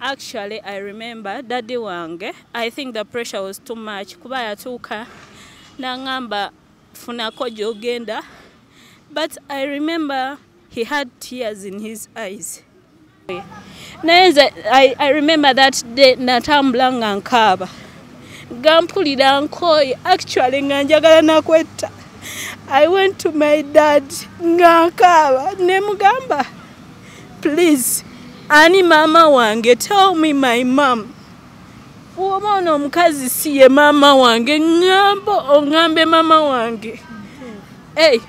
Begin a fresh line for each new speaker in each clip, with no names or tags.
Actually, I remember daddy wange, I think the pressure was too much. Kuba yatuuka n'aŋŋamba funako gy'ogenda. But I remember he had tears in his eyes. Naye nze I remember that day natambula nga nkaaba. Nga mpulira nkooye, actually nga njagala nakwetta. I went to my dad nga nkaaba ne mugamba, please, ani maama wange, tell me my mom. Oba ono omukazi si ye maama wange, ŋŋamba oŋŋambe maama wange. Hey,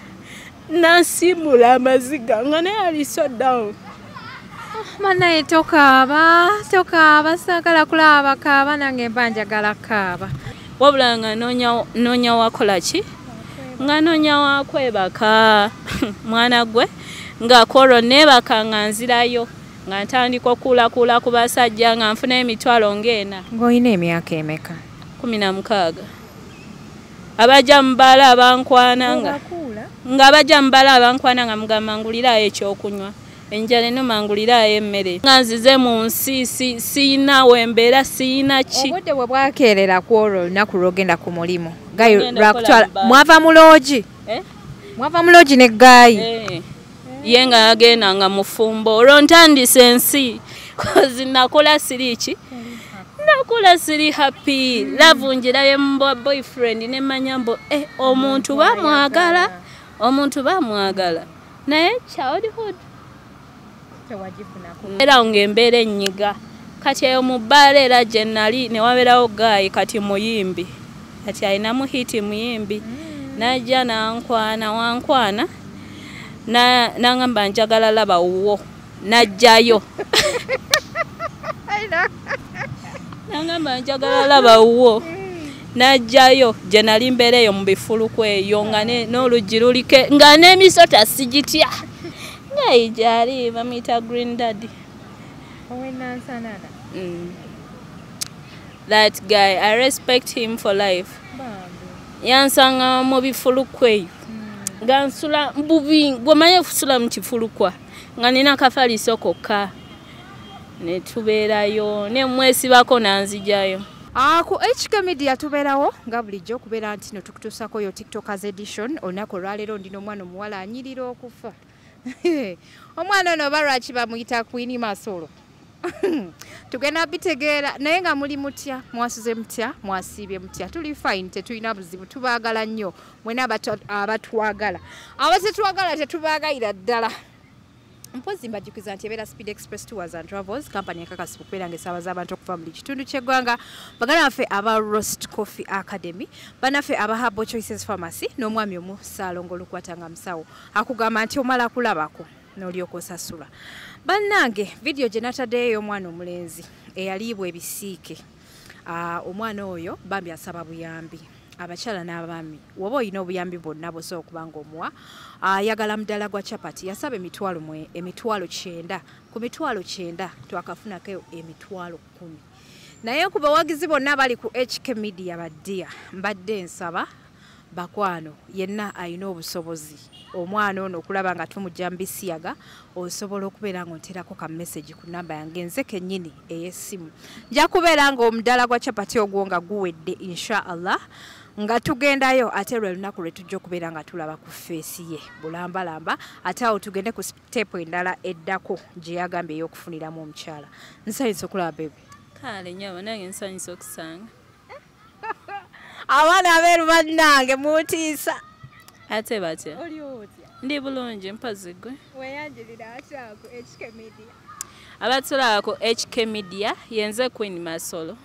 nansiimula amaziga nga naye ali so down.
Banaye tokaaba, tokaaba, saagala kulaba kaaba, nange mba njagala kaaba.
Wabula nga noonya wakola ki? Nga noonya wakwebaka mwana gwe, nga koro neebaka nga nzirayo, nga ntandika okuulakuula ku basajja nga nfuna emitwalo ng'ena.
Ng'olina emyaka emeka?
16. Abajja mu bbaala abankwana nga abajja mu bbaala abankwana nga mugamba ngulirayo ekyokunywa. Enjala ennuma ngulirayo emmere. Nga nzize mu nsi siyina wembeera, siyina ki.
Obudde bwe bwakeerera ku olwo olunaku lw'ogenda ku mulimu. Gayi lwakutwala mwava mu loogi? Mwava mu loogi ne Gayi?
Ye nga yagenda nga mufumbo. Olwo ntandise ensi. Cause nakola siri ki? Nakola siri happy. Love ngirabye mu boyfriend ne mmanya mbu omuntu bamwagala, omuntu bamwagala. Naye childhood era ng'embeera ennyiga. Kati eyo mu bbaala era gye nali ne wabeerawo Gayi kati muyimbi. Kati alinamu hiti muyimbi. N'ajja n'ankwana, wankwana n'angamba njagala laba wuwo. N'ajjayo. N'angamba njagala laba wuwo. N'ajjayo gye nali mbeera eyo mu bifulukwa eyo nga n'oluggi luliko nga n'emisota sigitya. Gayi gyali bamuyita Green Daddy. That guy, I respect him for life. Yansanga mu bifulukwa eyo. Nga nsula bubi, gw'omanyi okusula mu kifulukwa. Nga nina akafaliso kokka. Ne tubeerayo, ne mwesibako n'anzigyayo.
Ku HK Media tubeerawo nga bulijjo okubeera nti no tukutuusako yo TikTokers edition. Olunaku olwaleero ndi n'omwana omuwala anyirira okufa. Omwana ono oba lwaki bamuyita Queen Masolo? Tugenda bitegeera naye nga muli mutya, mwasuze mutya, mwasiibye mutya. Tuli fine, tetulina buzibu, tubaagala nnyo mwena abatwagala. Abatetwagala tetubaagalira ddala. Mpozi mbajjukiza nti ebeera Speed Express Tours and Travels, company ekakasibwa okubeera ng'esaabaza abantu okuva mu buli kitundu ky'eggwanga. Baganda baffe aba Roast Coffee Academy, bannaffe aba Herbal Choices Pharmacy n'omwami omu Ssaalongo Olukwata nga musawo akugamba nti omala kulabako n'olyoka osasula. Bannange, vidiyo gye nataddeyo ey'omwana omulenzi eyaliibwa ebisiike. Omwana oyo bambi asaba buyambi. Abakyala n'abaami, woba olina obuyambi bwonna bw'osobola okuba ng'omuwa. Ayagala mudaala gwa chapati, yasaba emitwalo 90. Ku mitwalo 90 twakafunako emitwalo 10. Naye ku bawagizi bonna bali ku HK Media baddia, mbadde nsaba bakwano yenna alina obusobozi omwana ono okulaba nga tumujja mu bisiyaga, osobola okubeera ng'onterako ka message ku namba yange nze kennyini ey'essimu. Nja kubeera ng'omudaala gwa chapati ogwo nga guwedde inshallah, nga tugendayo ate lwe lunaku lwe tujja okubeera nga tulaba ku feesi ye bulambalamba, ate awo tugende ku step endala eddako gye yagambye ey'okufuniramu omukyala. Nsanyuse okulaba baby.
Kale nnyabo nange nsanyuse okusanga.
Abaana abeeru bannange mutiisa.
Ate batya?
Oli otya?
Ndi bulungi mpozi gwe.
Weeyanjulira atya ku HK Media?
Abatulaba ku HK Media yenze Queen Masolo.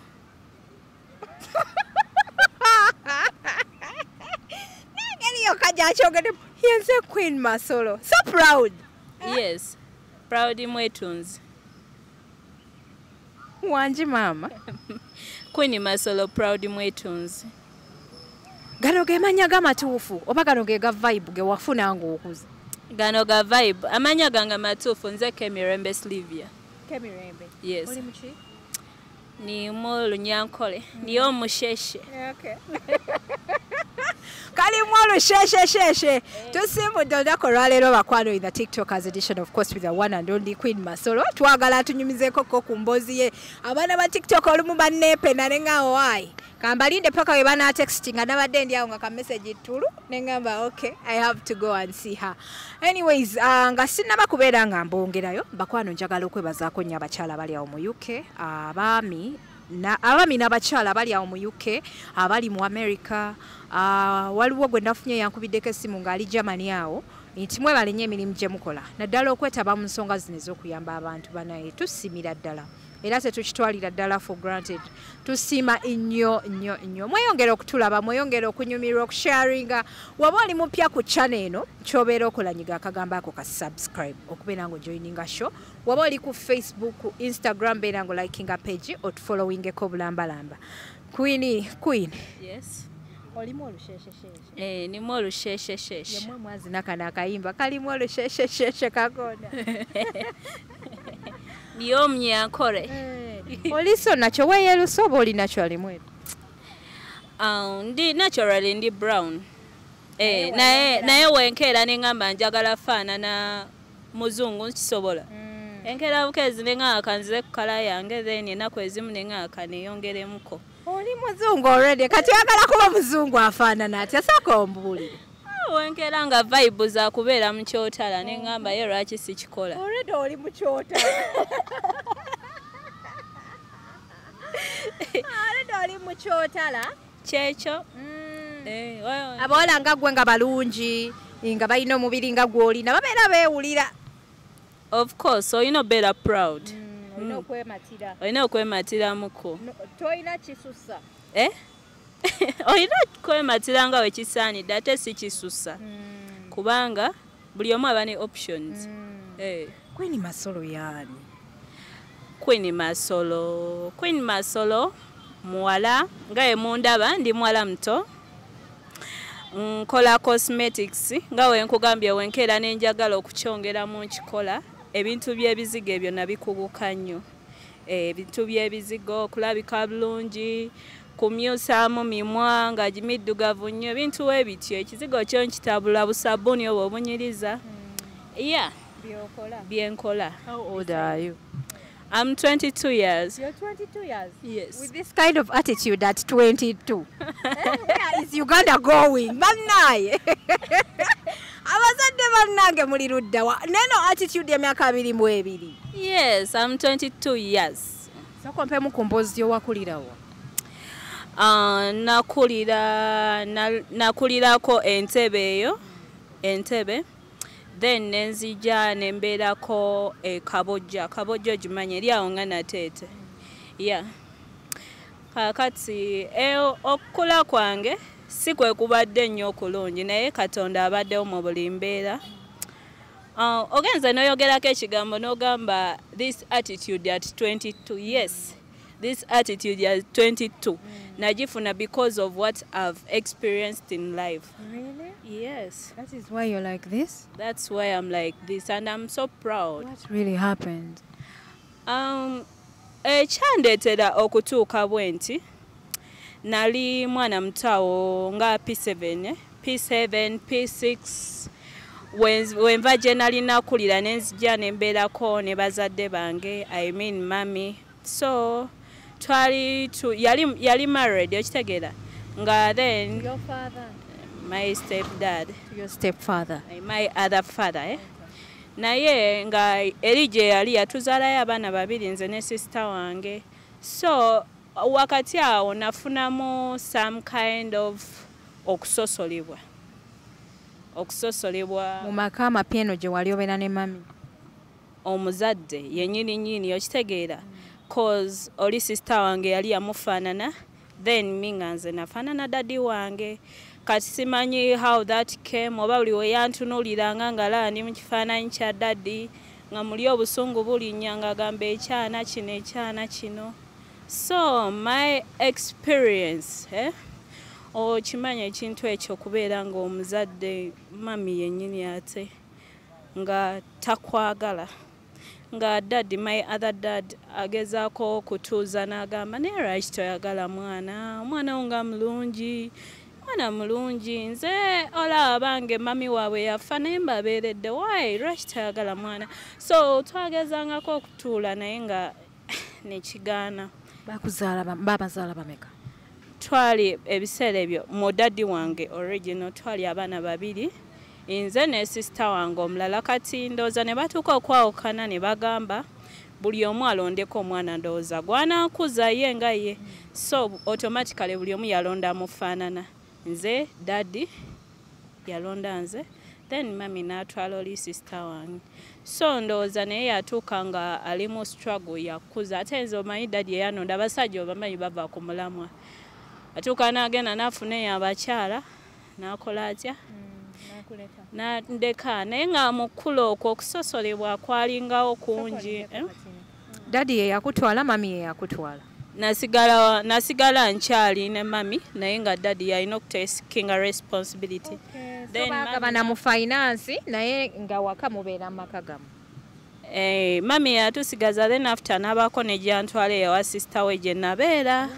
N'engeri yokka gy'akyogedde yenze Queen Masolo. So proud.
Yes, proud mwetunzi.
Wangi maama.
Queen Masolo proud mwetunzi.
Gano ge mannya g'amatuufu oba gano ge ga vibe ge wafuna ng'okuze?
Gano ga vibe. Amannya gange matuufu nze Kemirembe Sylvia.
Kemirembe.
Yes.
Oli muki?
Ni mu Lunyankole. Ni omusheshe.
Okay. Kalimu olusheshesheshe. Tusimbudde olunaku olwaleero bakwano in the TikTokers edition, of course, with the one and only Queen Masolo. Twagala tunyumizeeko ko ku mboozi ye. Abaana ba TikTok olumu banneepena ne ŋŋamba why. Kambalinde paka we banatextinga, nabadde ndi awo nga ka message ttulu ne ŋŋamba okay, I have to go and see her. Anyways, nga sinnaba kubeera nga mbongerayo bakwano, njagala okwebazaako nnyo abakyala abali awo mu UK, abaami n'abakyala abali awo mu UK, abali mu America. Waliwo gwe nafunye yankubiddeko essimu ng'ali Germany awo, nti mwebale nnyo emirimu gye mukola, naddala okwetaba mu nsonga zino ez'okuyamba abantu. Banaye tusiimira ddala era tetukitwalira ddala for granted. Tusiima nnyo nnyo nnyo. Mweyongere okutulaba, mweyongere okunyumirwa, okusharinga. Waba oli mupya ku channel eno, kyobeera okola, nyiga akagambo ako ka subscribe okubeera nga ojoininga show. Waba oli ku Facebook, Instagram, beera nga olikinga page, otufollowingeko obulambalamba. Queen, Queen.
Yes.
Olimu olusheshesheshe.
Eh, nimu olusheshesheshe.
Yemwe mwazina kano akayimba kalimu olusheshesheshe kakonda.
Niyo mnyankore.
Oliso nakyo weeyerusa oba oli naturally mweru?
Ndi naturally ndi brown. Eh, naye wenkeera ne ŋŋamba njagala faanana muzungu, nkisobola. Enkeera bukeezi ne ŋŋamba kanzize ku colour yange, then ennaku ezimu ne ŋŋamba kaneeyongeremuko.
Oli muzungu already, kati oyagala kuba muzungu afaanana atya? Sooka ombuulire.
Wenkeera nga vibe za kubeera mu kyotala ne ŋŋamba ye lwaki sikikola.
Already oli mu kyotala. Already oli mu kyotala.
Kyekyo. Eh,
Abawala nga ggwe nga balungi, nga balina omubiri nga gw'olina, babeera beewulira.
Of course, olina obeera proud.
Olina okwematira.
Olina okwematiramuko.
Tolina kisusa.
Eh? Olina kwematira nga wekisaanidde ate si kisusa. Kubanga buli omu aba ne options. Eh.
Queen Masolo yaani?
Queen Masolo. Queen Masolo muwala nga ye mundaba, ndi muwala muto. Nkola cosmetics nga we nkugambye, wenkeera ne njagala okukyongeramu nkikola. Ebintu by'ebizigo ebyo nabikuguka nnyo. Ebintu by'ebizigo, okulabika bulungi, kumyusaamu mimwa nga gimiddugavu nnyo, ebintu we bityo. Ekizigo kyo nkitabula, busabbuuni obwo obunyiriza. Yeah,
Byokola.
byenkola.
How old are you?
I'm 22 years.
You're 22 years?
Yes.
With this kind of attitude at 22. Where is Uganda going? Bannaye. Abazadde bannange muli ludda wa? Neno attitude y'emyaka 22.
Yes, I'm 22 years.
Sooka mpemu ku mboozi y'owakulirawo.
Nakulirako Entebbe eyo, Entebbe. Then nenzija nembeerako e Kabojja. Kabojja ogimanyi, eri awo nga Nateete. Yeah. Kaakati okukula kwange si kwe kubadde nnyo okulungi, naye Katonda abaddewo mu buli mbeera. Ogenze n'oyogerako ekigambo n'ogamba this attitude at 22. Yes, this attitude at 22 nagifuna because of what I've experienced in life.
Really?
Yes.
That is why you're like this?
That's why I'm like this and I'm so proud.
What really happened?
Ekyandeetera okutuuka bwe nti, nali mwana mutawo nga P7, eh? P7, P6, wenva gye nali nakulira ne nzija ne mbeerako ne bazadde bange, I mean mummy. So twali tu, yali married, okitegeera, nga then
Your father?
My stepdad.
Your stepfather.
My other father, eh? Naye nga eri gye yali yatuzaalayo abaana babiri, nze ne sister wange. So wakati awo nafunamu some kind of okusosolebwa, okusosolebwa.
Mu maka amapya eno gye wali obeera ne mummy.
Omuzadde yennyini nnyini, okitegeera, cause oli sister wange yali yamufaanana, then me nga nze nafaanana daddy wange. Kati simanyi how that came, oba buli we yantunuuliranga nga laba ndi mu kifaananyi kya daddy, nga muli obusungu bulinnya, nga agamba ekyana kino, ekyana kino. So my experience, eh? Okimanyi ekintu ekyo okubeera ng'omuzadde mummy yennyini ate nga takwagala, nga daddy, my other dad, agezaako okutuuza n'agamba naye lwaki toyagala mwana, omwana wo nga mulungi, Mwana mulungi, nze olaba bange mami waabwe yafa naye mbabeeredde, why lwaki tayagala mwana? So twagezangako okutuula naye nga nekigaana.
Babazaala bameka?
Twali ebiseera ebyo mu daddy wange original twali abaana babiri, nze ne sister wange omulala. Kati ndowooza ne batuuka okwawukana ne bagamba buli omu alondeko omwana, ndowooza gwanaakuza ye nga ye. So automatically buli omu yalonda mufaanana. Nze daddy yalonda nze, then mami n'atwala oli sister wange. So ndowooza naye yatuuka nga ali mu struggle yakuza. Ate nze omanyi daddy eyanonda, abasajja obamanyi bava ku mulamwa, atuuka n'agenda n'afuna eyo abakyala n'akola atya, nandeka. Naye nga mukula okwo okusosolebwa kwalingawo kungi.
Daddy ye yakutwala, mami ye yakutwala?
Nasigala nkyali ne mami, naye nga daddy yalina okutakinga responsibility.
Then bagabana mu finance, naye nga waka mubeera mu maka gamu.
Mami yatusigaza, then after n'abaako ne gyantwala ewa sister we gye nabeera.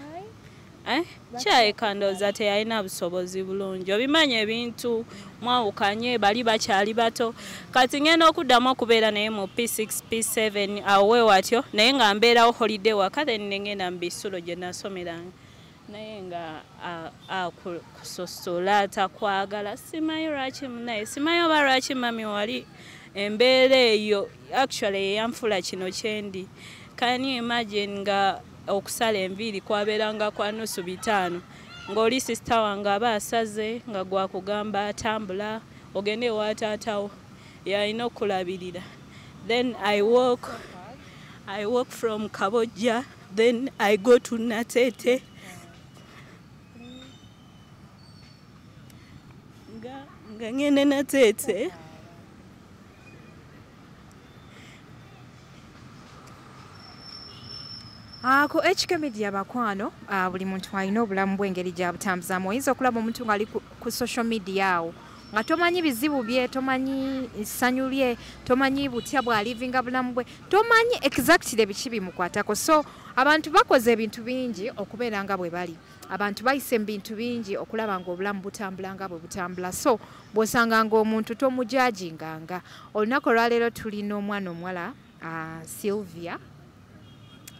Kyaleka ndowooza teyalina busobozi bulungi, obimanyi ebintu mwawukanye, bali bakyali bato. Kati ngenda okuddamu okubeera naye mu P6 P7 awo we watyo, naye nga mbeerawo holiday waka, then nengenda mu bisulo gye nasomeranga, naye nga akusosola takwagala. Simanyi lwaki naye, simanyi oba lwaki mami wali embeera eyo actually yeyanfula kino kyendi. Can you imagine nga okusala enviiri kwabeeranga kwa nusu 500, ng'oli sister wange aba asaze nga gwakugamba atambula ogende ewa taatawo yalina okulabirira. Then I walk from Kabojja, then I go to Natete. Nga ngende Natete.
Ako HK Media bakwano, buli muntu alina obulamu bw'engeri gy'abutambuzaamu. Oyinza okulaba omuntu ng'ali ku social media awo nga tomanyi bizibu bye, tomanyi ssanyu lye, tomanyi butya bw'alivinga bulamu bwe, tomanyi exactly biki bimukwatako. So abantu bakoze ebintu bingi okubeera nga bwe bali, abantu bayise mu bintu bingi okulaba ng'obulamu butambula nga bwe butambula. So bw'osanga ng'omuntu tomujajinganga. Olunaku olwaleero tulina omwana omuwala Sylvia.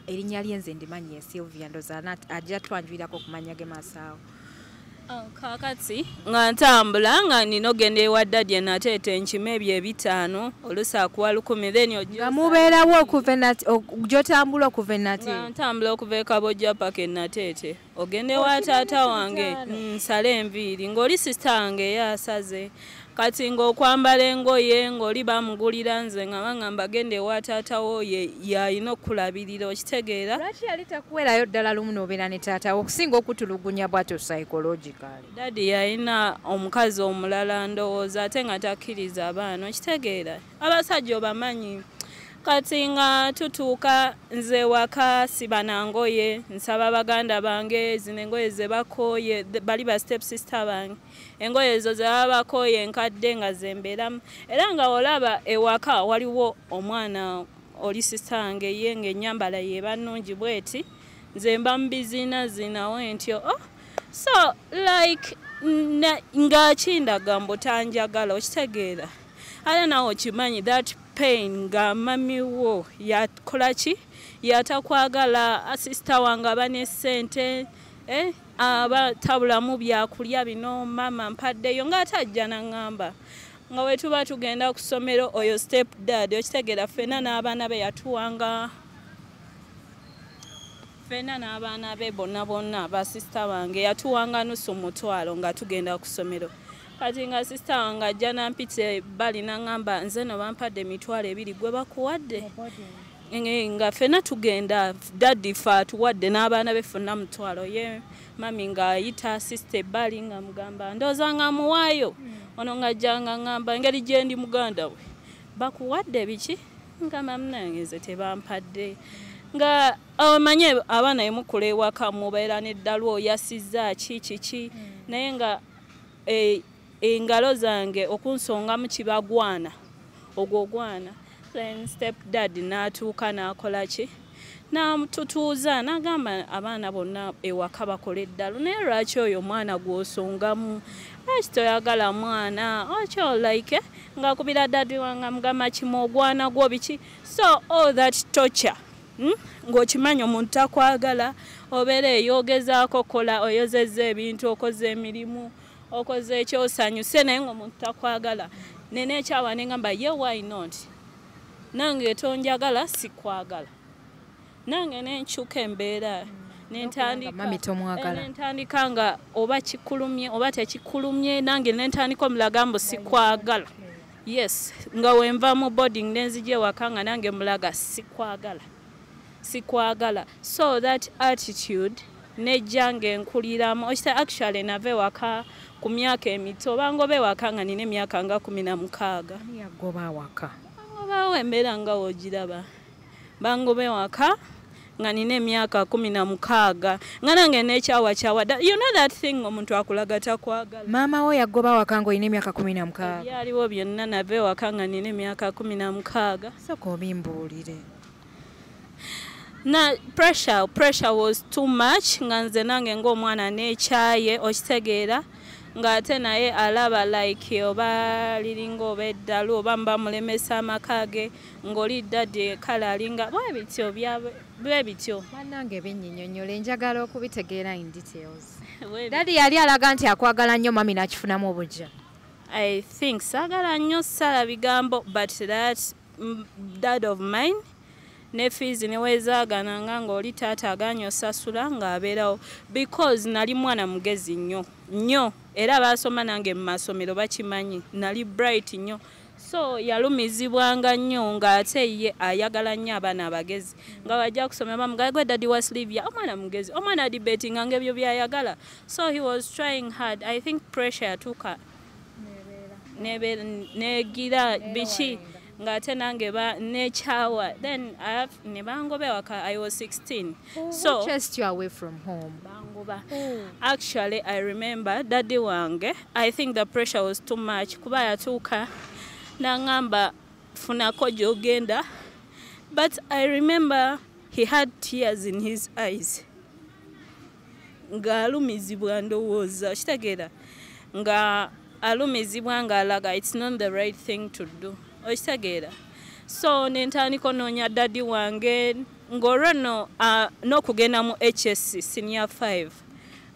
Erinnya lye nze ndimanyi ye Sylvia, ndowooza ajja twanjulirako kumanya ge maaso awo.
Kaakati nga ntambula nga nina ogenda ewa daddy Nateete nkima ebyo 500, oluusi akuwa 1000, then
nga mubeerawo okuva gy'otambula okuva e Nateete.
Nga ntambula okuva e Kabojja paka e Nateete ogende ewa taata wange nsale enviiri, ng'oli sister wange eyasaze. Kati ng'okwambala engoye ng'oli bamugulira, nze nga bangamba genda ewa taata wo yalina okulabirira, okitegeera.
Lwaki yali takuwerayo ddala lumu n'obeera ne taata wo okusinga okutulugunya bw'atyo psychologically?
Daddy yalina omukazi omulala ndowooza, ate nga takkiriza abaana, okitegeera. Abasajja obamanyi. Kati nga tutuuka nze waka siba na ngoye, nsaba baganda bange zino engoye ze bakooye, bali ba step sister bange, engoye ezo ze baba bakooye enkadde nga zembeeramu. Era nga olaba ewaka waliwo omwana oli sister wange ye ng'ennyambala ye eba nnungi bweti, nze mba mu bizinazinawo ntyo. Oh, so like ng'akindaga mbu tanjagala, okitegeera. Ate nawe okimanyi that pain nga mami wo yakola ki, yatakwagala, sister wange aba ne ssente, aba tabulamu byakulya bino, mama mpaddeyo, ng'ate ajja n'aŋŋamba nga bwe tuba tugenda ku ssomero oyo step dad, okitegeera, ffenna n'abaana be yatuwanga, ffenna n'abaana be bonna bonna ba sister wange yatuwanga nusu 500 nga tugenda ku ssomero. Kati nga sister wange ajja n'ampita ebbali n'aŋŋamba nze no bampadde 20,000 gwe bakuwadde, nga ffenna tugenda, daddy fe atuwadde n'abaana be ffenna 500. Ye mami ng'ayita sister ebbali nga mugamba ndowooza nga muwaayo ono, ng'ajja nga ŋŋamba engeri gye ndi muganda we bakuwadde biki, ngamba munange nze tebampadde. Nga omanye abaana emukula ewaka mubeera n'eddalu oyasizza ki kiki, naye nga engalo zange okunsongamu kibagwana ogwo ogwana. Then step dad n'atuuka n'akola ki, Natutuuza n'agamba abaana bonna ewaka bakola eddalu, naye lwaki oyo omwana gw'osongamu, lwaki toyagala mwana okyo, like ng'akubira daddy wange amugamba kimu ogwana gwo biki. So all that torture, Ng'okimanyi omuntu takwagala, obeera eyo ogezaako kola, oyozezza ebintu, okoze emirimu, okoze ekyosanyuse, naye ng'omuntu takwagala. Nenekyawa nengamba ye why not, nange tonjagala sikwagala, nange nenkyuka embeera nentandika nga oba kikulumye oba tekikulumye, nange nentandika omulaga mbu sikwagala. Yes, nga wenva mu boarding nenzija ewaka nga nange mulaga sikwagala, sikwagala. So that attitude nejja ng'enkuliramu. Okita actually nava ewaka ku myaka emito, bangoba ewaka nga nina emyaka nga 16.
Yagoba awaka?
Bangobawo, embeera nga woogiraba, bangoba ewaka nga nina emyaka 16, nga nange nekyawakyawa. You know that thing omuntu akulaga takwagala.
Maama wo yagoba awaka ng'olina emyaka 16?
Byaliwo byonna, nava ewaka nga nina emyaka 16.
Sooka obimbuulire.
Na pressure was too much, nga nze nange ng'omwana nekyaye, okitegeera, ng'ate naye alaba like oba liringa oba eddalu oba mba mulemesa amaka ge, ng'oli daddy kale alinga bwe bityo bwe bityo.
Bannange binnyinnyonnyola, enjagala okubitegeera in details. Daddy yali alaga nti akwagala nnyo, mami n'akifunamu obujja?
I think saagala nnyo sala bigambo, but that dad of mine ne fees newezaagananga ng'oli taata aganye osasula ng'abeerawo, because nali mwana mugezi nnyo nnyo, era baasoma nange mu masomero bakimanyi, nali bright nnyo. So yalumizibwanga nnyo ng'ate ye ayagala nnyo abaana abagezi, nga wajja kusomera bamugamba gwe daddy wa Sylvia omwana mugezi, omwana debatinga ng'ebyo by'ayagala. So he was trying hard. I think pressure yatuuka negira biki, ng'ate nange nekyawa, then ne bangoba ewaka. I was 16.
So who chased you away from home?
Bangoba. Actually I remember daddy wange, I think the pressure was too much, kuba yatuuka n'aŋŋamba funako gy'ogenda, but I remember he had tears in his eyes ng'alumizibwa, ndowooza okitegeera, nga alumizibwa ng'alaga it's not the right thing to do, okitegeera. So nentandika onoonya daddy wange, ng'olwo nno n'okugenda mu HSC senior 5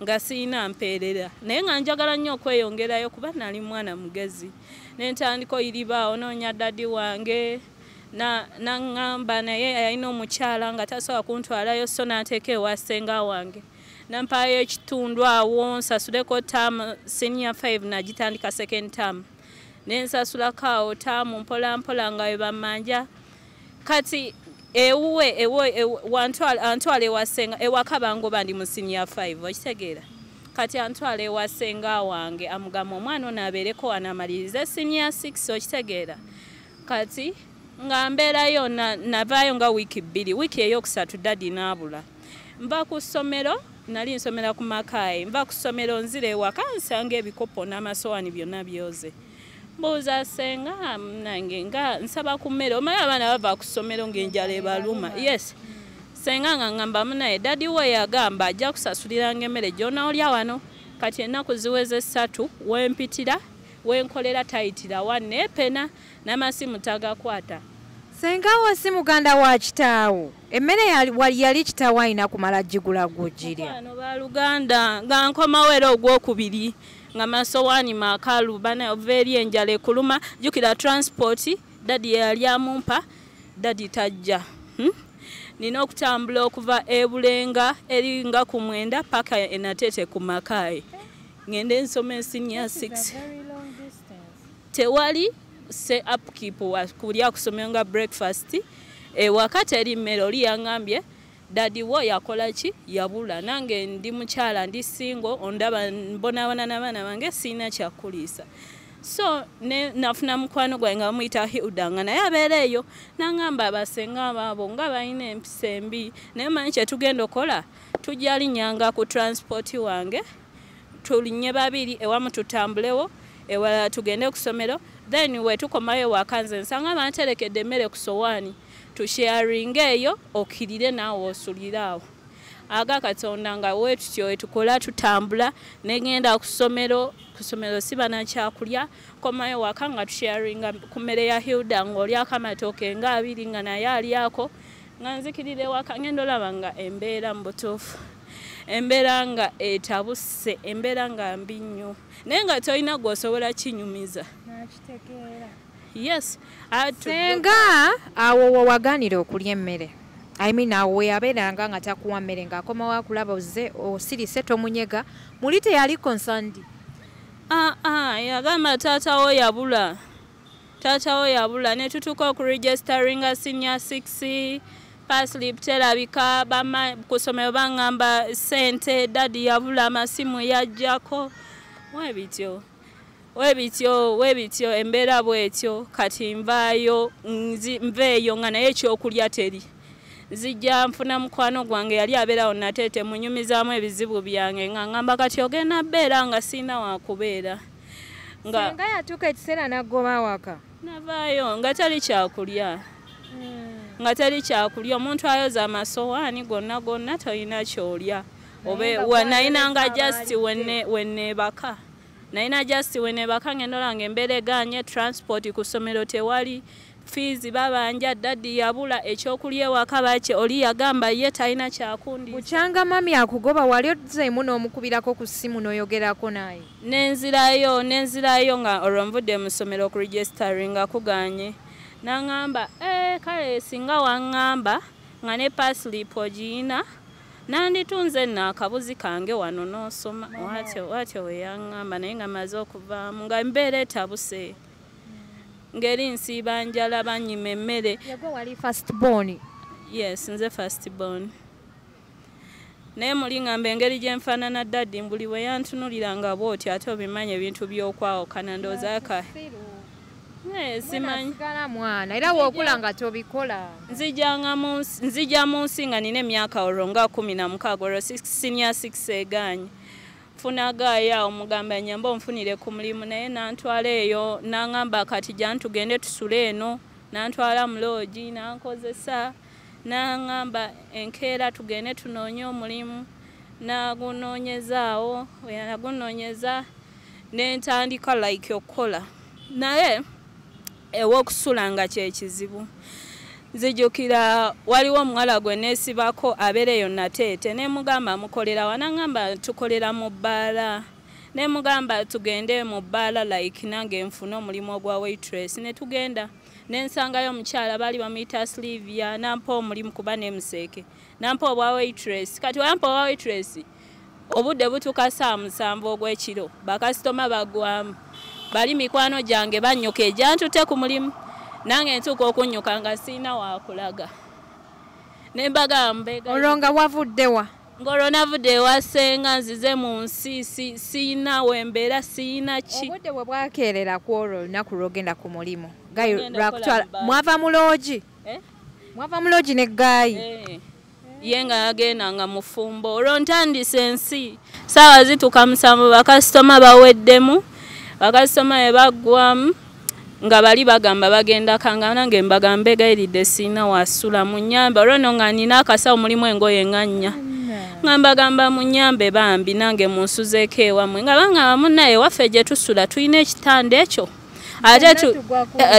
nga siyina mpeerera, naye nga njagala nnyo okweyongerayo kuba nali mwana mugezi. Nentandika oyiribaawo noonya daddy wange, naŋŋamba naye yalina omukyala nga tasobola kuntwalayo, so n'anteeka ewa ssenga wange, nampaayo ekitundu awo nsasuleko term. Senior 5 nagitandika second term, nensasulako awo term mpola mpola nga we bammanja. Kati ewuwe antwala ewa ssenga, ewaka bangoba ndi mu senior 5, okitegeera. Kati antwala ewa ssenga wange, amugamba omwana ono abeereko wano amalirize senior 6, okitegeera. Kati nga mbeerayo, navaayo nga wiiki 2, wiiki eyokusatu daddy n'abula. Nva ku ssomero, nali nsomera ku Makaayi, nva ku ssomero nzira ewaka nsanga ebikopo n'amasowaani byonna byoze. Mbuuza ssenga nange nga nsaba ku mmere, omanyi abaana bava ku ssomero ng'enjala ebaluma. Yes, ssenga nga ŋŋamba munaye daddy we yagamba ajja kusasuliranga emmere gy'onoolya wano, kati ennaku ziweze 3 wempitira wenkolera tayitira wanneepena n'amasimu tagakwata.
Ssenga wo si muganda wa kitaawo? Emmere yali kitaawo alina kumala gigula gw'ogirya?
Mukwano baluganda, nga nkomawo era ogwokubiri nga masowaani makalu, bana ova eri enjala ekuluma, jjukira transport daddy yali amumpa, daddy tajja. Nina okutambula okuva e Bulenga eri nga ku 9 paka e Nateete ku Makaayi, ngende nsome senior 6. Tewali se upkeep kulya kusomero nga breakfast ewaka teri mmere. Oli yaŋŋambye daddy wo yakola ki, yabula, nange ndi mukyala, ndi single, ondaba mbonaabona n'abaana bange, sirina kyakuliisa. So nafuna mukwano gwange nga bamuyita Hilda, nga naye abeera eyo, n'aŋŋamba abasenga baabo nga balina empisa embi, naye manyi kye tugenda okukola, tujja linnyanga ku transport wange, tulinnye babiri ewamu tutambulewo ewalala tugende ku ssomero, then we tukomayo ewaka nze nsanga banterekedde emmere ku sowaani. Tusharinga eyo okirire naawe osulire awo. Aga Katonda nga wetutyo wetukola tutambula, negenda ku ssomero, ku ssomero siba nakyakulya, komayo waka nga tusharinga ku mmere ya Hilda, ng'olyako amatooke nga 2 nga naye alyako, nga nzikirira ewaka ngenda olaba nga embeera mu butuufu, embeera nga etabuse, embeera nga mbi nnyo, naye nga tolina gw'osobola kinyumiza.
Nakitegeera.
Yes.
Senga awo wewaganira okulya emmere, I mean awo weyabeeranga nga takuwa mmere, ng'akomawo akulaba ozze osirise tomunyega, muli teyali concerned?
Yagamba taata wo yabula, taata wo yabula, ne tutuuka okuregisteringa senior 6, payslip terabika, ku ssomero baŋŋamba ssente daddy yabula, amasimu yajjako, webityo webityo webityo, embeera bwetyo. Kati nvaayo, nveeyo nga naye ekyokulya teri. Nzijja nfuna mukwano gwange yali abeerawo Nateete, munyumizaamu ebizibu byange, nga ŋŋamba kati ogenda bbeera nga sirina wakubeera.
Nga yatuuka ekiseera n'aggoba awaka.
Navaayo nga tali kyakulya. Nga tali kyakulya, omuntu ayoza amasowaani gonna gonna tolina ky'olya. Obe nayinanga just wenneebaka. Nayina just wenneebaka ngenda olanga embeera egaanye, transport ku ssomero tewali, fees babanja, daddy yabula, ekyokulya ewaka baki, oli yagamba ye talina kyakundi.
Bukyanga mami akugoba wali ozzeemu n'omukubirako ku ssimu n'oyogerako naye?
Nenzirayo nga olwo nvudde mu ssomero okuregisteringa kuganye. N'aŋŋamba, kale singa waŋŋamba nga ne payslip ogiyina, nanditunze nno akabuzi kange wano n'osoma. Watyo we yaŋŋamba, naye nga maze okuvaamu nga embeera etabuse. Ngeri nsiiba njala, bannyima emmere.
Yegwe wali first born?
Yes, nze first born. Naye muli ŋŋamba engeri gye nfaanana daddy, buli we yantunuliranga bw'otyo ate obimanyi ebintu by'okwawukana, ndowooza ka simanyi.
Sigala mwana, era w'okula nga tobikola.
Nzija mu nsi nga nina emyaka olwo nga 16, olwo senior 6 egaanye. Nfuna gaaya awo mugamba nnyambe onfunire ku mulimu, naye n'antwala eyo n'aŋŋamba kati jangu tugende tusule eno, n'antwala mu loogi n'ankozesa, n'aŋŋamba enkeera tugende tunoonye omulimu, n'agunoonyezaawo, we yagunoonyeza ne ntandika like okukola. Naye ew'okusula nga kye kizibu. Nzijukira waliwo omuwala gwe neesibako abeera eyo Nateete, ne mugamba mukolera wa, n'aŋŋamba tukolera mu bbaala. Ne mugamba tugende mu bbaala like nange nfune omulimu ogwa waitress, ne tugenda. Ne nsangayo omukyala baali bamuyita Sylvia, n'ampa omulimu kuba nemuseeke, n'ampa obwa waitress. Kati wampa obwa waitress, obudde butuuka 7:00 ogw'ekiro, bakasitoma bagwamu, bali mikwano gyange bannyuka egyantute ku mulimu, nange ntuuka okunnyuka nga sirina waakulaga. Ne mbagamba
Olwo nga wavudde wa?
Ng'olwo navudde ewa ssenga, nzize mu nsi, siyina wembeera, siyina ki.
Obudde bwe bwakeerera ku olwo olunaku lw'ogenda ku mulimu, Gayi
Ngenda
lwakutwala,
kukola mu bbaala.
Mwava mu loogi? Mwava mu loogi ne Gayi?
Ye nga yagenda nga mufumbo. Olwo ntandise ensi, ssaawa zituuka 7, bakasitoma baweddemu, bakasitoma bwe baggwamu nga bali bagamba bagenda kanga, nange mbagamba mbegayiridde sirina wasula, munnyambe. Olwo nno nga nina akasawo mulimu engoye nga nnya. Nga mbagamba munnyambe bambi nange munsuzeeko ewammwe. Nga bangamba munnaye ewaffe gye tusula tulina ekitanda ekyo, ate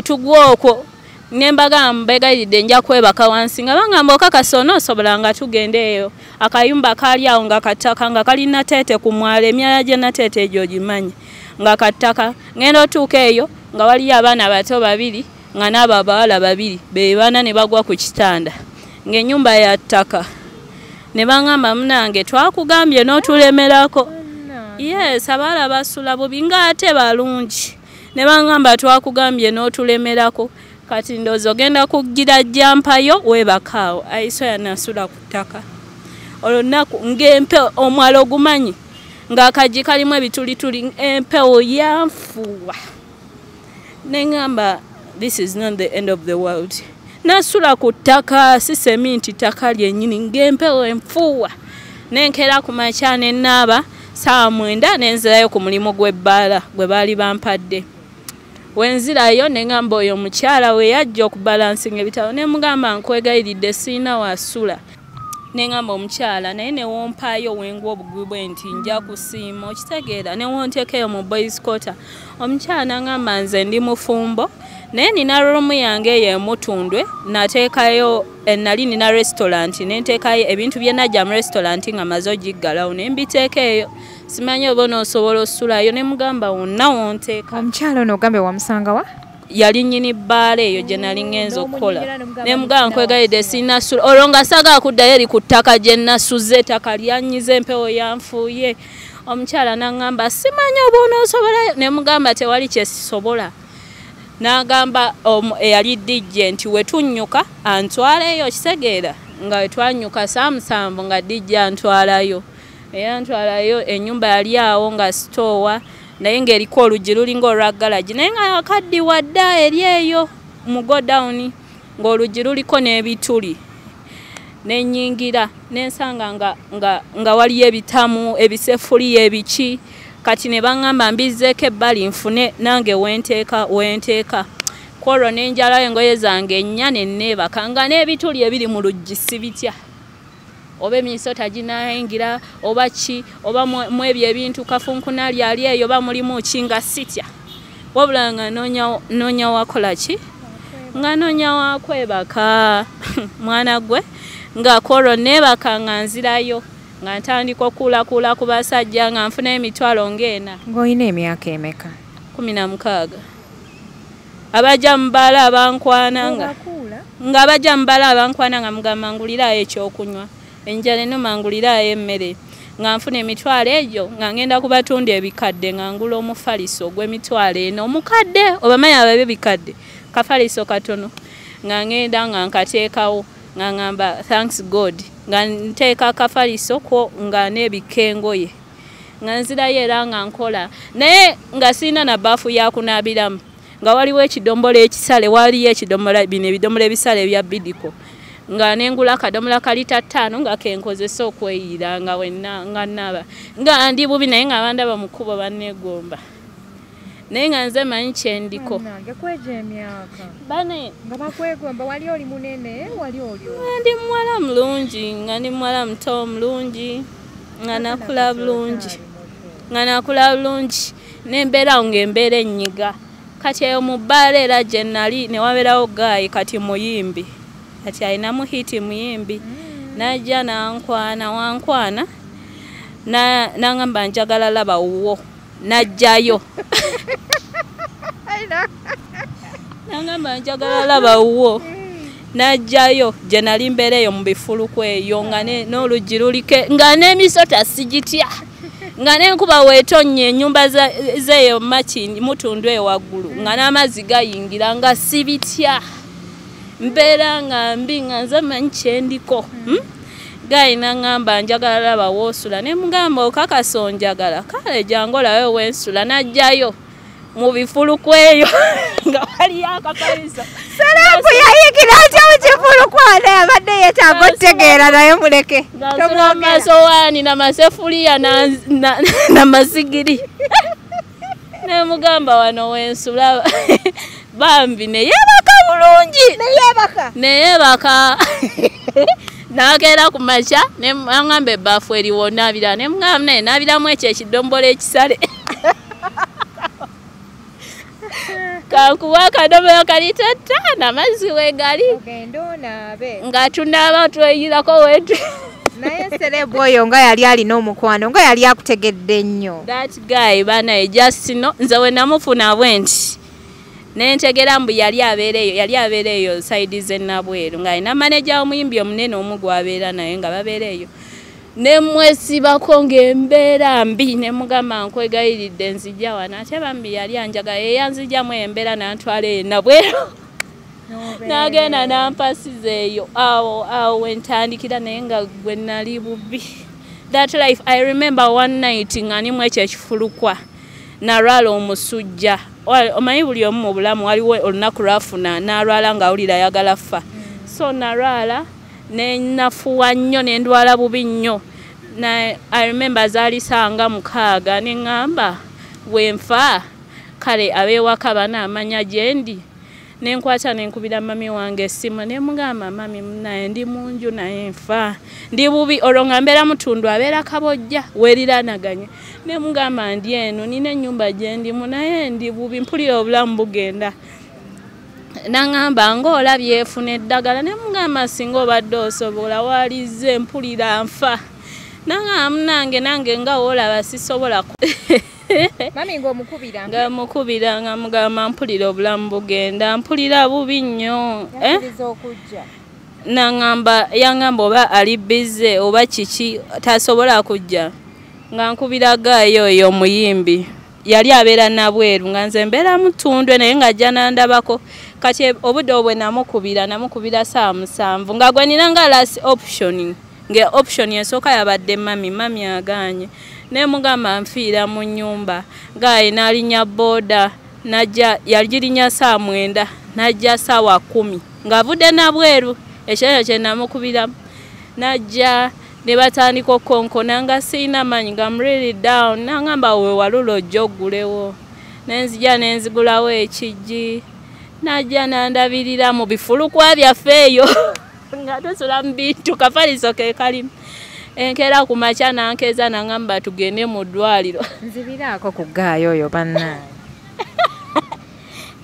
tugwa okwo. Ne mbagamba mbegayiridde nja kwebaka wansi. Nga bangamba okakasa onoosobola, nga tugenda eyo. Akayumba kaali awo nga kattaka, nga kali Nateete ku mwalo, emyala gye Nateete egyo ogimanyi, nga kattaka. Ngenda otuuka eyo nga waliyo abaana bato 2, nga n'abo abawala 2 be baana ne bagwa ku kitanda, ng'ennyumba ya ttaka. Ne baŋŋamba munnange twakugambye n'otulemerako. Yes, abawala basula bubi ng'ate balungi. Ne baŋŋamba twakugambye n'otulemerako, kati ndowooza ogenda kugira jjampayo weebaka awo. Aisoya nasula ku ttaka olunaku ng'empewo, omwalo ogumanyi ng'akaggi kalimu ebitulituli, empewo yanfuuwa. Ne ŋŋamba this is not the end of the world. Nasula ku ttaka, si seminti, ttaka lyennyini, ng'empewo enfuuwa. Ne nkeera ku makya ne naaba 9:00 ne nzirayo ku mulimu gw'ebbaala gwe baali bampadde. Wenzirayo ne ŋŋamba oyo omukyala we yajja okubalansinga ebitabo, ne mugamba nkwegayiridde sirina wasula. Ne ŋŋamba omukyala naye ne wompaayo wengwa obugwi bwe nti nja kusiima, okitegeera, ne wonteekeyo mu boys quarter. Omukyala n'aŋŋamba nze ndi mufumbo naye nina roomu yange eyo emutundwe, nateekayo nali nina restaurant ne nteekayo ebintu bye najja mu restaurant nga maze ogiggalawo ne mbiteeka eyo, simanyi oba onoosobola osulayo. Ne mugamba wonna wonteeka.
Omukyala ono ogambe wamusanga wa?
Yali nnyini bbaala eyo gye nali ngenza okukola. Ne mugamba nkwegayiridde sirina sula, olwo nga saagala kuddayo eri ku ttaka gye nasuze, ettaka lyannyize empewo yanfuuye. Omukyala n'aŋŋamba simanyi oba onoosobolayo, ne mugamba tewali kye sisobola. N'agamba eyali DJ nti we tunnyuka antwaleyo, okitegeera, nga we twanyuka saa 7 nga DJ antwalayo. Era antwalayo, ennyumba yali awo nga sitoowa, naye ng'eriko oluggi lulinga olwa garagi, naye nga akaddiwa dda eri eyo mu go down, ng'oluggi luliko n'ebituli. Ne nnyingira ne nsanga nga waliyo ebitamu, ebisefuliya, ebiki. Kati ne baŋŋamba mbizzeeko ebbali nfune nange wenteeka wenteeka. Kwolwo ne njalayo engoye zange 4 ne neebaka nga n'ebituli ebiri mu luggi sibitya, oba emisota ginaayingira oba ki, oba mu ebyo ebintu kafunkunali ali eyo oba mulimu ki, nga sitya. Wabula nga noonya wakola ki, nga noonya wakwebaka. Mwana gwe nga kwolwo neebaka nga nzirayo, nga ntandika okuulakuula ku basajja nga nfuna emitwalo ng'ena.
Ng'olina emyaka emeka?
16. Abajja mu bbaala abankwana nga abajja mu bbaala abankwana nga mugamba nguliraayo ekyokunywa, enjala ennuma nguliraayo emmere, nga nfuna emitwalo egyo nga ngenda kubatunda ebikadde, nga ngula omufaliso ogw'emitwalo ena omukadde, obamanyi ababe bikadde, kafaliso katono, nga ngenda nga nkateekawo, nga ngamba thanks God, nga nteeka akafaliso ko nga neebikka engoye, nga nzirayo era nga nkola, naye nga sirina na bbaafu ya kunaabiramu, nga waliwo ekidomola ekisale, waliyo ekidomola bino ebidomola ebisale ebya bidiko, nga nengula akadomola ka lita 5 nga kenkozesa okweyiira nga wenna nga naaba, nga ndi bubi naye nga bandaba mu kkubo banneegomba, naye nga nze manyi kye ndiko.
Kweja emyaka
bane
nga bakwegomba, wali oli munene, wali oli
ndi muwala mulungi, nga ndi muwala muto mulungi, nga nakula bulungi, nga nakula bulungi, n'embeera ng'embeera ennyiga. Kati eyo mu bbaala era gye nali ne wabeerawo gaayi kati muyimbi, kati alinamu hiti muyimbi, n'ajja n'ankwana wankwana, n'angamba njagala laba wuwo, n'ajjayo. N'angamba njagala laba wuwo, n'ajjayo gye nali mbeera eyo mu bifulukwa eyo, nga n'oluggi luliko, nga n'emisota sigitya, nga n'enkuba weetonnya ennyumba z'eyo Makindye Mutundwe eyo waggulu, nga n'amazzi gayingira, nga sibitya, mbeera nga mbi, nga nze mmanyi kye ndiko. Gayi n'aŋŋamba njagala laba woosula, ne mugamba okakasa onjagala, kale jangu olabe wensula, n'ajjayo mu bifulukwa eyo nga waliyo akafaliso.
Salebu yayingira atya mu kifulukwa? Naye abadde yeetaaga otutegeera, naye muleke.
Nga amasowaani n'amasefuliya n'amasigiri. Ne mugamba wano wensula, bambi ne yeebaka bulungi.
Ne yeebaka?
Ne yeebaka. N'akeera ku makya ne aŋŋamba ebbaafu eriwo naabira, ne mugamba naye naabiramu ekyo ekidomola ekisale. Kankuwa akadomola ka lita 5 amazzi weegali.
Ogende onaabe.
Nga tunaaba tweyirako wetu.
Naye Selebu oyo nga yali alina omukwano, nga yali akutegedde nnyo.
That guy banaye just no, nze we namufuna bwe nti ne ntegera mbu yali abeera eyo, yali abeera eyo side z'e Nabweru, ng'alina maneja w'omuyimbi omunene omu gw'abeera naye nga babeera eyo. Ne mwesibako ng'embeera mbi, ne mugamba nkwegayiridde nzija wano, ate bambi yali anjagala, ye yanzigyamu embeera n'antwala eyo Nabweru. N'agenda n'ampasiza eyo, awo awo we ntandikira, naye nga gwe nali bubi. That life, I remember one night nga ndimu ekyo ekifulukwa, nalwala omusujja. Omanyi buli omu mu bulamu waliwo olunaku lwafuna n'alwala ng'awulira ayagala ffa. So nalwala ne nafuwa nnyo, ne ndwala bubi nnyo. I remember zaali ssaawa 6 ne ŋŋamba bwe nfa Kale ab'ewaka banaamanya gye ndi. Nenkwata nenkubira mami wange essimu, nemugamba, "Mami, naye ndi munju, naye nfa, ndi bubi." Olwo nga mbeera Mutundu, abeera Kabojja weeriranaganye. Nemugamba, "Ndi eno, nina ennyumba gye ndimu, naye ndi bubi, mpulira obulamu bugenda." Naŋŋamba, "Ng'olabye, efuna eddagala." Nemugamba, "Singa obadde osobola waalizze, mpulira nfa." Naŋŋamba, "Munange, nange nga woolaba sisobola."
Mami ng'omukubira?
Nga mukubira, nga mugamba, "Mpulira obulamu bugenda, mpulira bubi nnyo." Eh?
Yakkiriza okujja?
Naŋŋamba, yaŋŋamba oba ali busy oba kiki, tasobola kujja. Nga nkubira guy oyo omuyimbi, yali abeera Nabweru, nga nze mbeera Mutundwe, naye ng'ajja nandabako. Kati obudde obwe namukubira saa 7, nga gwe nina nga last option, nga option esooka yabadde mami, mami agaanye. Nemugamba, "Nfiira mu nnyumba." Guy n'alinnya booda najja, yagirinya saa 9, najja saawa 10 ng'avudde Nabweru. Ekyeyo kye namukubiramu, najja ne batandika okukonkona, nga siina maanyi, nga I'm really down. Nangamba, "Wewalula ojja oggulewo." Nenzija nenzigulawo ekijji, najja nandabirira mu bifulukwa byaffe eyo nga tusula mu bintu, kafaliso ke kalimu. Enkeera ku makya nankeeza, nangamba, "Tugende mu ddwaliro."
Nzibiraako ku guy oyo, bannange.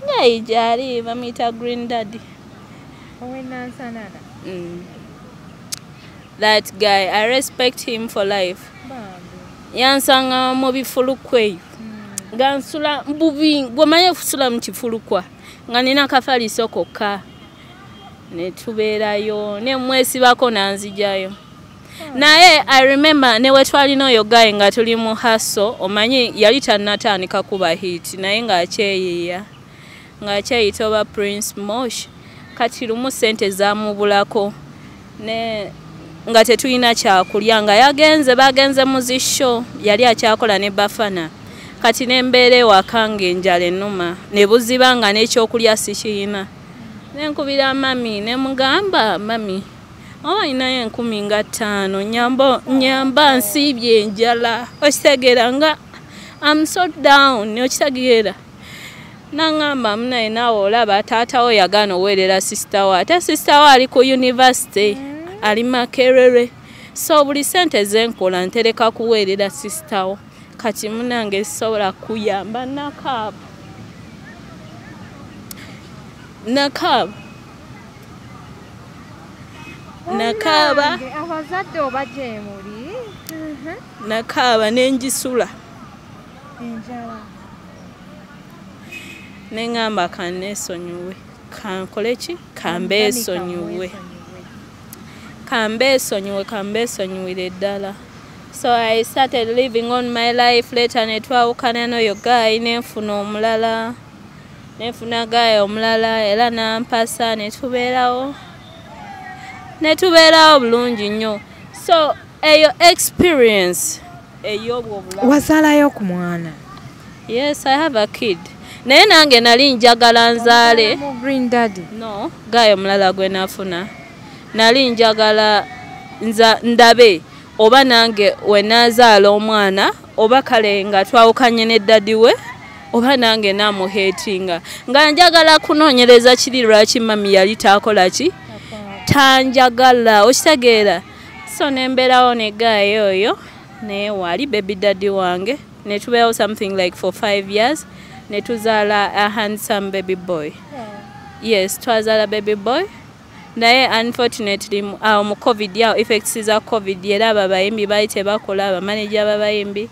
Guy gyali, bamuyita Green Daddy.
Owenansanana?
That guy, I respect him for life.
Bambi.
Yansanga mu bifulukwa eyo nga nsula bubi, gwemanyi okusula mu kifulukwa, nga nina kafaliso kokka, netubeerayo, nemwesibako, nanzijayo. Naye I remember ne wetwalina oyo guy nga tuli mu hustle, omanyi yali tannatandika kuba hit, naye ng'akyeyiiya, ng'akyeyita oba Prince Mosh. Kati lumu sente zamubulako, ne nga tetulina kyakulya, nga yagenze, bagenze mu zi show, yali akyakola ne Bafana. Kati nembeera ewaka ng'enjala ennuma, ne buziba nga n'ekyokulya sikiyina. Nenkubira mami, nemugamba, "Mami, oba ninayo 50,000, nyamba, nyamba, nsiibye enjala, okitegeera, nga am so down, okitegeera?" Naŋŋamba, "Munaye, naawe olaba taatawo yagaana oweerera sister wo, ate sister wo ali ku university, ali Makerere, so buli sente zenkola ntereka kuweerera sister wo. Kati munange sisobola kuyamba." Nakaaba, nakaaba, nakaaba.
Bannange, abazadde oba gyemuli.
Nakaaba nengisula.
Enjala.
Neŋŋamba, "Kanneesonyiwe, kankole ki, kambeesonyiwe, kambeesonyiwe, kambeesonyiwire ddala." So I started living on my life. Later netwawukana n'oyo guy, nenfuna omulala, nenfuna guy omulala, era nampasa, netubeerawo bulungi nnyo. So eyo experience ey'obwo obulamu.
Wazaalayo ku mwana?
Yes, I have a kid, naye nange nali njagala nzaale.
Mu Green Daddy?
No, guy omulala gwe nafuna. Nali njagala nza ndabe oba nange wenaazaala omwana, oba kale nga twawukanye ne daddy we, oba nange namuhatinga. Nga njagala kunoonyereza kiri lwaki mami yali taakola ki, tanjagala, okitegeera? So nembeerawo ne guy oyo, naye wali baby daddy wange, netubeerawo something like for 5 years, netuzaala a handsome baby boy. Yes, twazaala baby boy, naye unfortunately awo mu COVID, awo effects za COVID, era abo abayimbi baali tebakola, abamaneja b'abayimbi,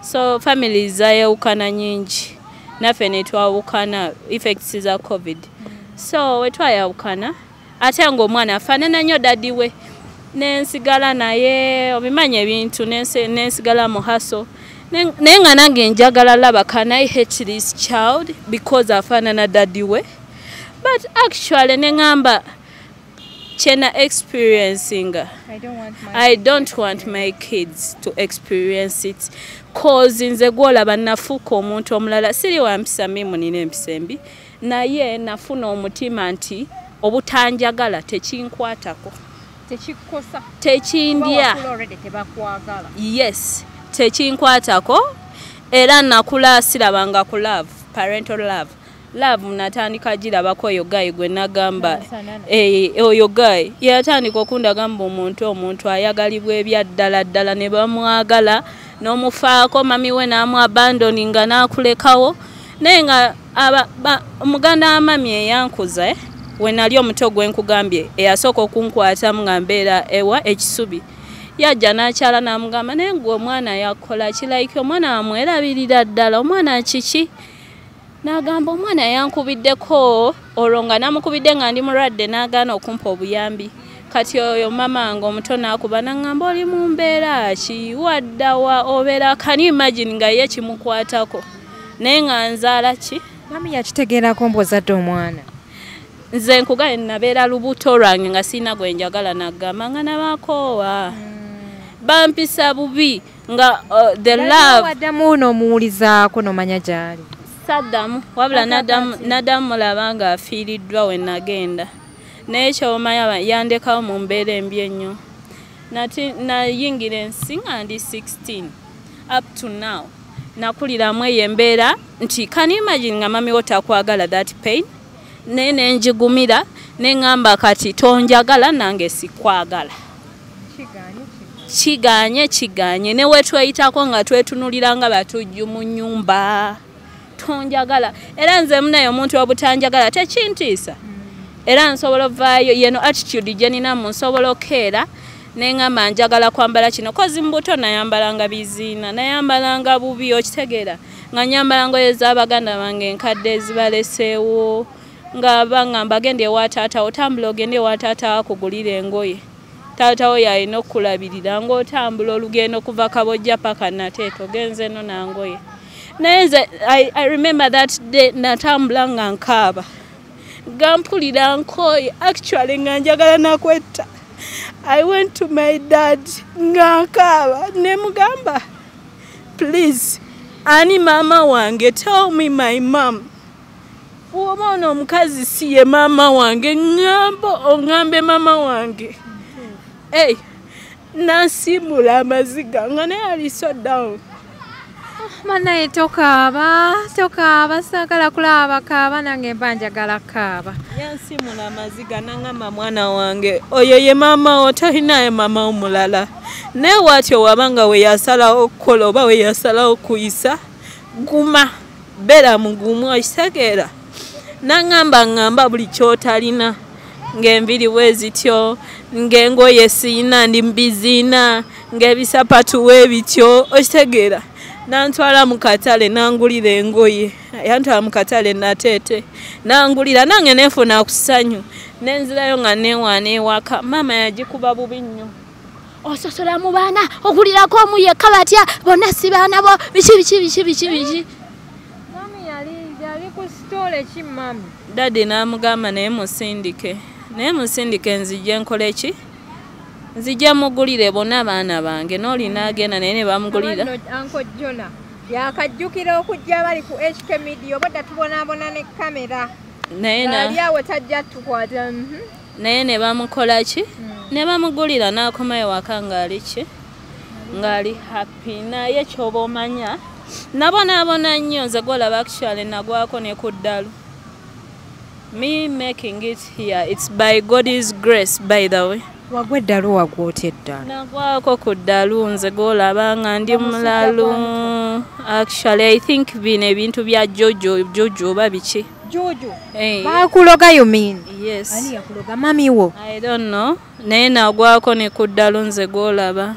so families zayawukana nyingi, naffe netwawukana, effects za COVID. So wetwayawukana, ate ng'omwana afaanana nnyo daddy we, nensigala naye, obimanya ebintu, nensigala mu hustle. Naye nga nange njagala laba, can I hate this child because afaanana daddy we? But actually neŋŋamba, kyena experiencing,
I don't want my
I don't want my kids to experience it, 'cause nze gwolaba nafuuka omuntu omulala. Siri wa mpisa mbi, munina empisa embi, naye nafuna omutima nti obutanjagala tekinkwatako.
Tekikukosa.
Tekindya.
Wakula already tebakwagala.
Yes, tekinkwatako, era nakula sirabanga ku love. parental love. Love natandika girabako oyo guy gwe nagamba, oyo guy yatandika okundagamba omuntu ayagalibwa ebya ddala ddala ne bamwagala n'omufaako, mami we n'amu nga n'akulekawo. Naye nga muganda wa mami eyankuza, we nali omuto gwe nkugambye eyasooka okunkwatamu nga mbeera ewa ekisubi, yajja n'akyala n'amugamba, naye gwe omwana yakola ki? Like omwana wamwerabirira ddala, omwana kiki? N'agamba omwana yankubiddeko olwo nga namukubidde nga ndi mulwadde, n'agaana okumpa obuyambi. Kati oyo mama wange omuto n'akuba n'aŋŋamba, oli mu mbeera ki, waddawa obeera? Can you imagine nga ye kimukwatako naye nga nzaala ki?
Mami yakitegeerako mbu ozadde omwana?
Nze nkugambye nabeera lubuto lwange nga sirina gwe njagala, nagamba nga nabakoowa, bampisa bubi nga the love.
Waddamu n'omuwulizaako n'omanya gy'ali?
Saddamu, wabula naddamu mulaba nga afiiriddwa we nagenda. Naye kyomanya yandekawo mu mbeera embi ennyo. Nayingira ensi nga ndi 16, up to now nakuliramu eyo embeera nti can you imagine nga mami wo takwagala, that pain, naye nenjigumira neŋŋamba kati tonjagala nange sikwagala, kiganye kiganye, ne wetweyitako nga twetunulira nga batujju mu nnyumba, tonjagala. Era nze munaye omuntu obutanjagala tekintiisa, era nsobola ovaayo yeno attitude gye ninamu, nsobola okeera neŋŋamba njagala kwambala kino, kozi mu buto nayambalanga biziina, nayambalanga bubi, okitegeera, nga nyambala ngoye z'abaganda bange enkadde ezibaleseewo, nga baŋŋamba genda ewa taata, otambula ogende ewa taata akugulira engoye, taata wo yalina okukulabirira, ng'otambula olugendo kuva Kabojja paka Nateete ogenze no nangoye. Naye nze I remember that day natambula nga nkaaba, nga mpulira nkooye, actually nga njagala nakwetta. I went to my dad nga nkaaba ne mugamba, please, ani maama wange? Tell me my mom. Oba ono omukazi si ye maama wange, ŋŋamba oŋŋambe maama wange. Hey, nansiimula amaziga nga naye ali so down.
Manaye tokaaba, tokaaba, saagala kulaba kaaba, nange mba njagala kaaba.
Yansiimula amaziga naŋŋamba, mwana wange, oyo ye maama wo, tolinayo maama wo mulala. Naye waatyo wabanga we yasalawo okukola oba we yasalawo okuyisa, guma, beera mugumu, okitegeera. Naŋŋamba ŋŋamba buli kyotalina, ng'enviri bwe zityo, ng'engoye siina, ndi mbiziina, ng'ebisapatu we bityo, okitegeera. Nantwala mu katale nangulira engoye, yantwala mu katale Nateete nangulira, nange nenfuna ku ssanyu nenzirayo nga newaana ewaka. Maama yagikuba bubi nnyo, ososola mu baana, ogulirako omu yekka, batya bonna si baana bo, biki biki biki biki biki.
Mami yali ku sitole ki mami?
Daddy n'amugamba naye musindike, naye musindike nzije nkole ki, nzije mugulire bonna baana bange. N'olina agenda naye ne bamugulira.
Uncle Jona yakajjukira okujja, bali ku HK Media, obadda tubonaabona ne kamera
naye
ali awo tajja tukwata.
Naye ne bamukola ki, ne bamugulira, n'akomayo waka ng'ali ki, ng'ali happy. Naye kyoba omanya nabonaabona nnyo nze gwolaba, actually nagwako ne ku ddalu. Me making it here, it's by God's grace, by the way.
Wagwa eddalu? Wagwa otya eddalu?
Nagwako ku ddalu nze gwolaba nga ndi mulalu. Actually I think bino ebintu bya jojo jojo oba biki.
Juju?
Eh.
Bakuloga, you mean?
Yes.
Ani yakuloga, mami wo?
I don't know, naye nagwako ne ku ddalu nze gwolaba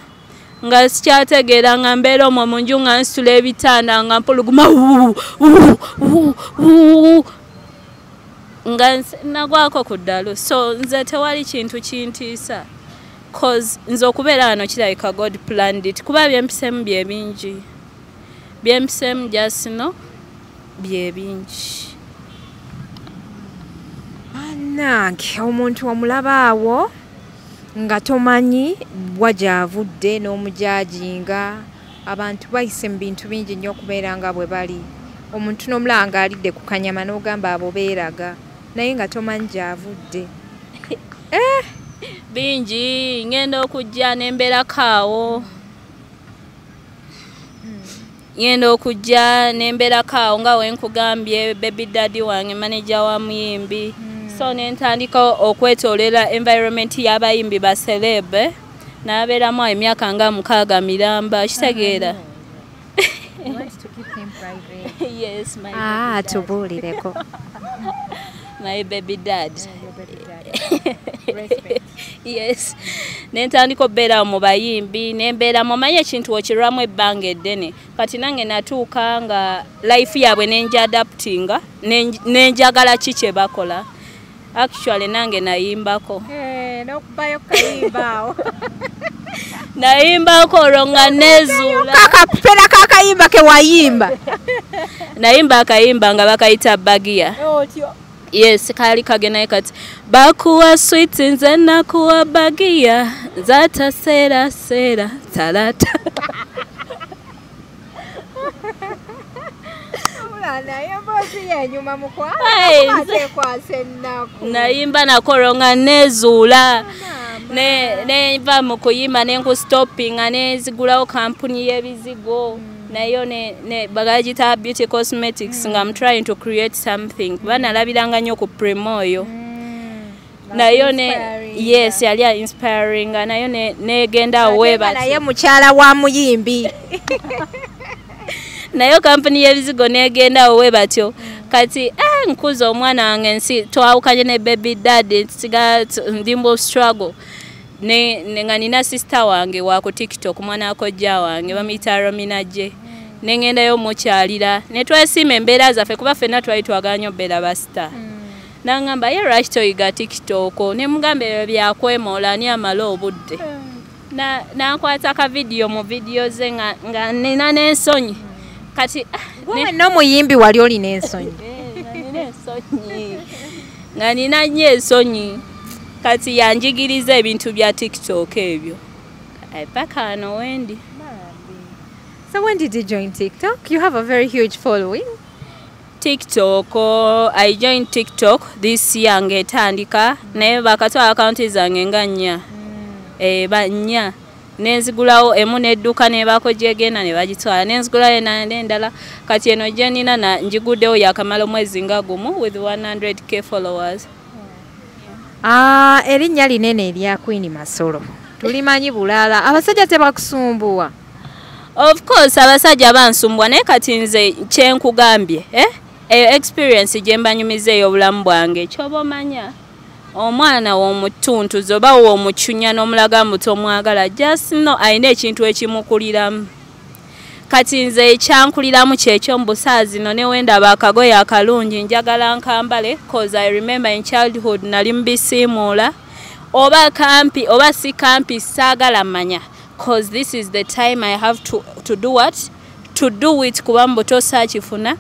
nga sikyategeera, nga mbeera omwo mu nju nga nsitula ebitanda nga mpuluguma wuu, wuu, wuu, wuu. Nga nagwako ku ddalu. So nze tewali kintu kintiisa, cause nze okubeera wano kirabika God planned it, kuba byempisemu bye bingi, byempisemu jasino bye bingi.
Bannange, omuntu omulaba awo nga tomanyi bwa gy'avudde n'omujajinga. Abantu bayise mu bintu bingi nnyo okubeera nga bwe bali. Omuntu n'omulaba ng'alidde ku kanyama n'ogamba abo beeraga, naye nga tomanyi gy'avudde.
Bingi. Ngenda okujja nembeerako awo. Ngenda okujja nembeerako awo nga wenkugambye baby daddy wange manager wa muyimbi. So nentandika okwetoolera environment y'abayimbi ba celeb, nabeeramu emyaka nga 6 miramba, kitegeera.
You want to keep him private.
Yes, my baby dad.
Tubuulireko.
My baby dad.
Your baby dad. Respect.
Yes. Nentandika okubeera mu bayimbi, nembeeramu, omanyi ekintu okirwamu ebbanga eddene. Kati nange natuuka nga life yaabwe nenja adaptinga, nenjagala ki kye bakola. Actually nange nayimbako.
N'okubayo kayimba awo.
Nayimbako olwo nga nezuula.
Kakapera kakayimba ke wayimba.
Nayimba akayimba nga bakayita bagia.
Otyo.
Yes, kali kagenaye kati bakuwa sweet nze nakuwa bagia nzata sera sera talata. Nayimba nakolo nga nezuula. Nenva mu kuyimba nenkustoppinga nenzigulawo kampuni y'ebizigo. Nayo ne bagagita beauty cosmetics nga I'm trying to create something. Kuba nalabiranga nnyo ku Primo oyo. Nayo ne yes yali inspiring nayo ne negenda weba.
Naye mukyala wa muyimbi.
Nayo kampuni y'ebizigo negenda we batyo. Kati nkuza omwana wange nsi twawukanye ne baby daddy nsiga ndi mu struggle. Ne nga nina sister wange wa ku TikTok mwana akojja wange bamuyita Romina J. Nengendayo mukyalira ne twesiima embeera zaffe kuba ffenna twali twagala nnyo bbeera ba star. Nangamba ye lwaki toyiga TikTok, ne mugamba ebyo byakwemoola ani amala obudde. Nankwata ka video mu video ze nga nina n'ensonyi. Kati
gwe n'omuyimbi wali olina ensonyi.
Nina ensonyi. Nga nina nnyo ensonyi. Kati yanjigiriza ebintu bya TikTok ebyo. Paka wano wendi.
So when did you join TikTok? You have a very huge following.
TikTok, I joined TikTok this year ngetandika naye bakatwala account zange nga nnya. Ba nnya. Nenzigulawo emu nedduka nebaako gyegenda ne bagitwala. Nenzigulawo n'endala kati eno gye nina na njiguddewo yakamala omwezi nga gumu with 100k followers.
Erinnya linene erya Queen Masolo. Tulimanyi bulala. Abasajja tebakusumbuwa.
Of course abasajja bansumbuwa naye kati nze kye nkugambye, eyo experience gye mbanyumiza ey'obulamu bwange kyoba omanya omwana w'omutuntuzi oba w'omucunya n'omulaga mbu tomwagala, just know alina ekintu ekimukuliramu. Kati nze ekyankuliramu kyekyo mbu saa zino ne wendaba akagoye akalungi njagala nkambale, cause I remember in childhood nali mbisiimuula oba kampi oba si kampi saagala manya, cause this is the time I have to do what? To do it kuba mbu tosaakifuna.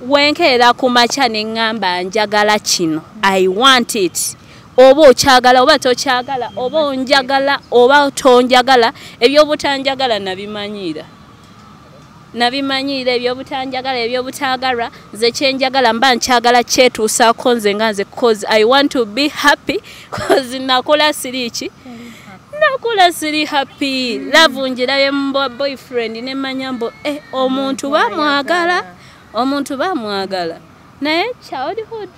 Wenkeera ku makya ne ŋŋamba njagala kino, I want it. Oba okyagala oba tokyagala, oba onjagala oba tonjagala, ebyobutanjagala nabimanyiira. Nabimanyiira ebyobutanjagala, ebyobutaagalwa, nze kyenjagala mba nkyagala kyetuusaako nze nga nze, cause I want to be happy, cause nakola siri ki? Nakola siri happy. Love ngirabye mu boyfriend ne mmanya mbu omuntu bamwagala, omuntu bamwagala. Naye childhood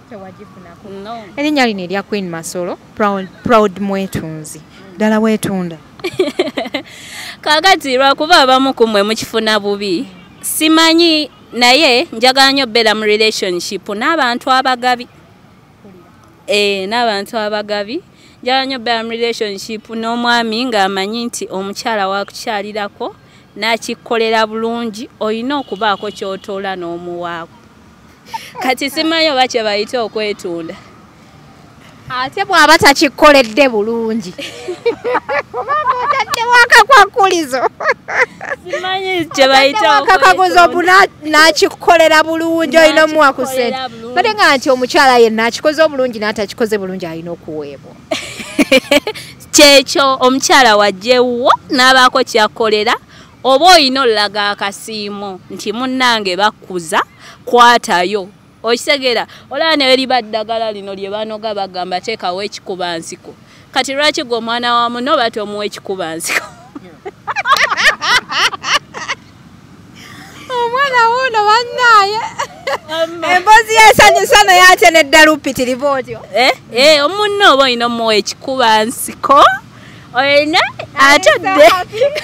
tewagifunako.
No.
Erinnya lino erya Queen Masolo, proud mwetunzi. Ddala weetunda.
Kaakati lwakuba abamu ku mmwe mukifuna bubi. Simanyi naye njagala nnyo bbeera mu relationship n'abantu abagabi. N'abantu abagabi. Njagala nnyo bbeera mu relationship n'omwami ng'amanyi nti omukyala wakukyalirako n'akikolera bulungi, olina okubaako ky'otoola n'omuwaako. Kati simanyi oba kye bayita okwetunda.
Ate bw'aba takikoledde bulungi. Kubanga otaddewo akakwakulizo.
Simanyi kye bayita
akakaguzo n'akikolera bulungi olina omuwa ku ssente. Bate nga nti omukyala yenna akikoze obulungi n'atakikoze bulungi alina okuweebwa.
Kyekyo omukyala wajjewo n'abaako ky'akolera oba olina olaga akasiimo nti munnange bakkuza kwatayo. Okitegeera olaba ne eriba ddagala lino lye banoga bagamba teekawo ekikubansiko. Kati lwaki gwe omwana wa munno oba tomuwa ekikubansiko?
Omwana wuno bannaye. Emboozi y'esanyusa naye ate nedda lupitirivu otyo.
Omunno oba olina omuwa ekikuba nsiko. Olina ate dde.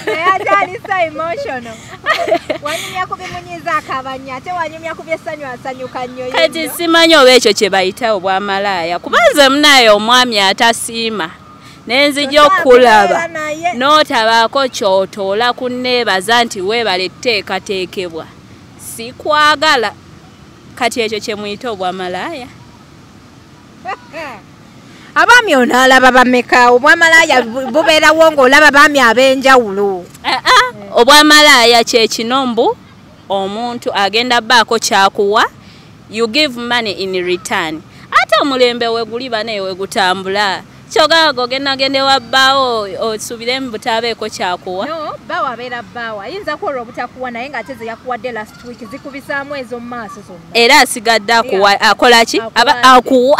Naye ate ali so emotional. Wanyumya ku bimunyiiza akabanya ate wanyumya ku by'essanyu asanyuka nnyo.
Kati simanyi oba ekyo kye bayita obwamalaaya. Kuba nze munaye omwami atasiima. Nenzijja okulaba n'otabaako ky'otoola ku nneebaza nti weebale tteekateekebwa. Sikwagala. Kati ekyo kye muyita obwamalaaya.
Abaami onaalaba bameka? Obwamalaaya bubeerawo ng'olaba baami ab'enjawulo.
Obwamalaaya kye kino mbu omuntu agenda bbaako kyakuwa, you give money in return. Ate omulembe we guli bane we gutambula. Kyogamba ogenda gende wa bbaawo osuubire mu butabeeko kyakuwa.
No, bbaawo abeera bbaawo. Ayinza kuwola obutakuwa naye ng'ate ze yakuwadde last week zikubisaamu ez'omu maaso zonna.
Era asigadde akuwa, akola ki? Akuwa.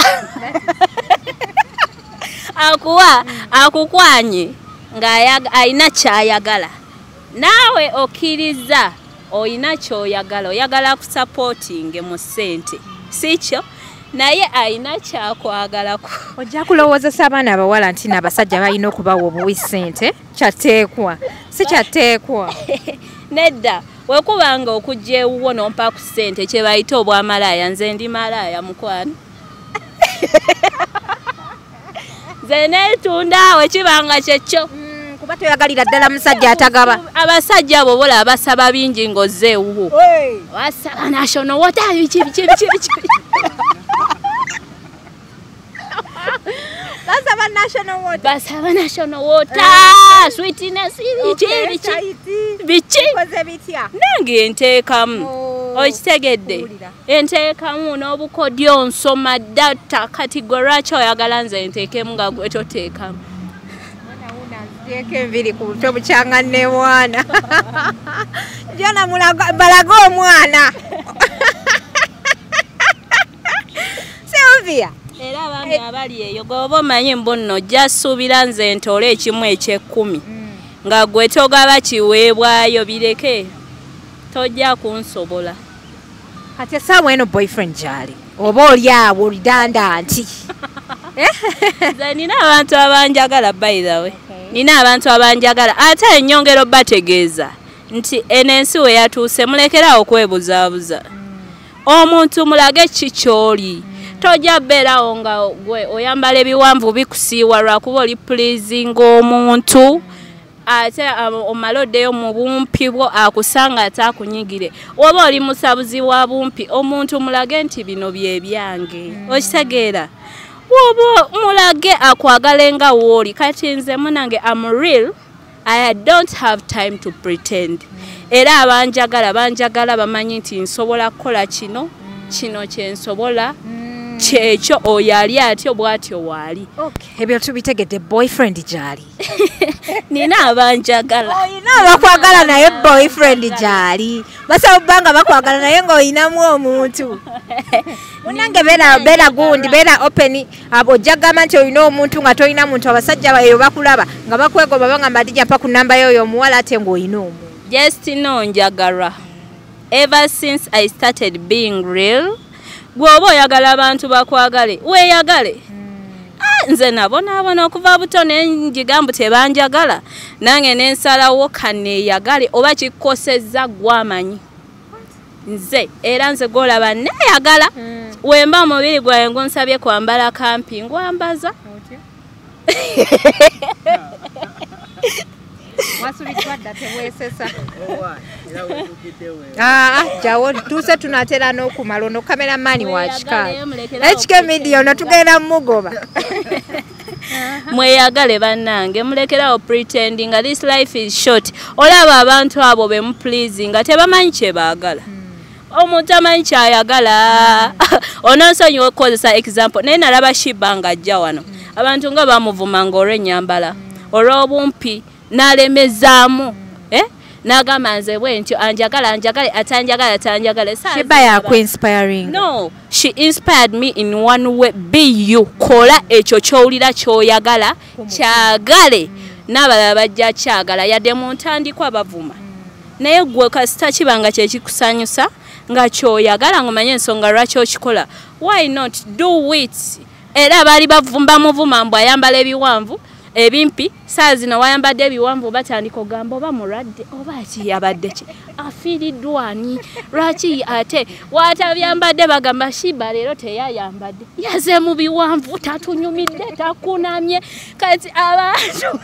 Akuwa, akukwanye ng'alina ky'ayagala. Naawe okkiriza olina ky'oyagala, oyagala kusapootinge mu ssente. Si kyo? Naye alina kyakwagalako.
Ojja kulowoozesa abaana abawala nti n'abasajja balina okubawa obuwi ssente, kyateekwa. Si kyateekwa.
Nedda, wekubanga okujja ewuwo n'ompa ku ssente kye bayita obwamalaaya, nze ndi malaaya mukwano. Nze neetunda wekibanga kyekyo.
Kuba toyagalira ddala musajja atagaba.
Abasajja abo bola basaba bingi ng'ozze ewuwo. Basaba national water biki biki biki biki.
Basaba national water.
Basaba national water. Sweetness biki biki. Biki.
Koze bitya.
Nange nteekamu. Okitegedde. Enteekamu n'obukodyo nsoma data kati gwe lwaki oyagala nze nteekemu nga gwe toteekamu.
Teeka enviiri ku butwe bukyanga nneewaana. Jona balage omwana. Sylvia.
Era abaami abali eyo gwe omanyi mbu nno ojja suubira nze ntoole ekimu eky'ekkumi. Nga gwe togaba kiweebwayo bireke. Tojja kunsobola.
Kati essaawa eno boyfriend gy'ali. Oba oli awo olidanda nti.
Nze nina abantu abanjagala by the way. Nina abantu abanjagala ate ennyongero bategeeza nti eno ensi we yatuuse mulekerawo okwebuzaabuza. Omuntu mulage ki ky'oli. Tojja beerawo nga gwe oyambala ebiwanvu bikusiiwa lwakuba oli pleasing omuntu. Ate omale oddeyo mu bumpi bwo akusanga ate akunyigire. Oba oli musabuzi wa bumpi omuntu mulage nti bino bye byange. Okitegeera? Woba mulage akwagale nga w'oli. Kati nze munange I'm real. I don't have time to pretend. Era abanjagala banjagala bamanyi nti nsobola kukola kino, kino kye nsobola. Kyekyo oyo ali atyo bw'atyo waali.
Ebyo tubitegedde boyfriend gy'ali.
Nina abanjagala.
Olina abakwagala naye boyfriend gy'ali. Basaba bbanga bakwagala naye ng'olinamu omuntu. Munnange beera gundi, beera open. Ojja kugamba nti olina omuntu nga tolina muntu, abasajja eyo bakulaba nga bakwegomba bagamba nti mpa ku nnamba y'oyo omuwala ate ng'olina omuntu.
Just no njagalwa. Ever since I started being real, gwe oba oyagala abantu bakwagale, weeyagale. Nze nabonaabona okuva buto ne njiga mbu tebanjagala, nange ne nsalawo kanneeyagale oba kikosezza ggwe amanyi. Nze era nze gw'olaba neeyagala. Wemba omubiri gwange gunsabye kwambala kampi ngwambaza.
Wasubiddwa dda teweesesa. Jawo tuuse tunaatera n'okumala ono kameramani wa kika. HK Media ono tugenda mugoba.
Mweyagale bannange, mulekerawo pretending nga this life is short. Olaba abantu abo be mupleasing nga tebamanyi kye baagala. Omuntu amanyi ky'ayagala. Ononsonyiwa okukozesa example naye nalaba Shiba ng'ajja wano. Abantu nga bamuvumanga olw'ennyambala, olw'obumpi, n'alemezaamu. N'agamba nze bwe ntyo anjagala anjagale atanjagala atanjagale.
Shiba yaku-inspiring.
No, she inspired me in one way. Be you. Kola ekyo ky'owulira ky'oyagala, kyagale. N'abalala bajja kyagala yadde mu ntandikwa bavuma. Naye gwe kasita kiba nga kyekikusanyusa, nga kyoyagala, ng'omanye ensonga lwaki okikola, why not do it? Era baali bavumba muvuma mbu ayambala ebiwanvu ebimpi. Saa zino wayambadde ebiwanvu, batandika ogamba oba mulwadde oba ki, yabadde ki, afiiriddwa ani, lwaki? Ate watabyambadde bagamba Sheebah leero teyayambadde, yaze mu biwanvu, tatunyumidde, takunamye. Kati abantu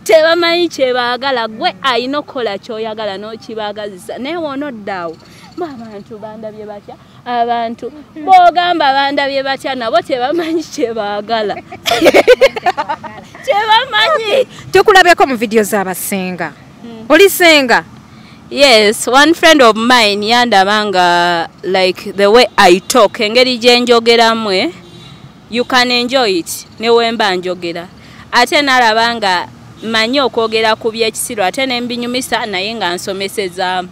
tebamanyi kyebaagala. Gwe ayina okukola kyoyagala n'okibaagazisa, naye wonoddaawo mbu abantu bandabye batya, abantu bw'ogamba bandabye batya, nabo tebamanyi kyebaagala, tebamanyi.
Tukulabyeko mu vidiyo z'abasenga. Oli senga?
Yes, one friend of mine yandaba nga like the way I talk, engeri gye njogeramu, you can enjoy it ne wemba njogera. Ate nalaba nga manyi okwogera ku byekisiru, ate ne mbinyumisa, naye nga nsomesezaamu.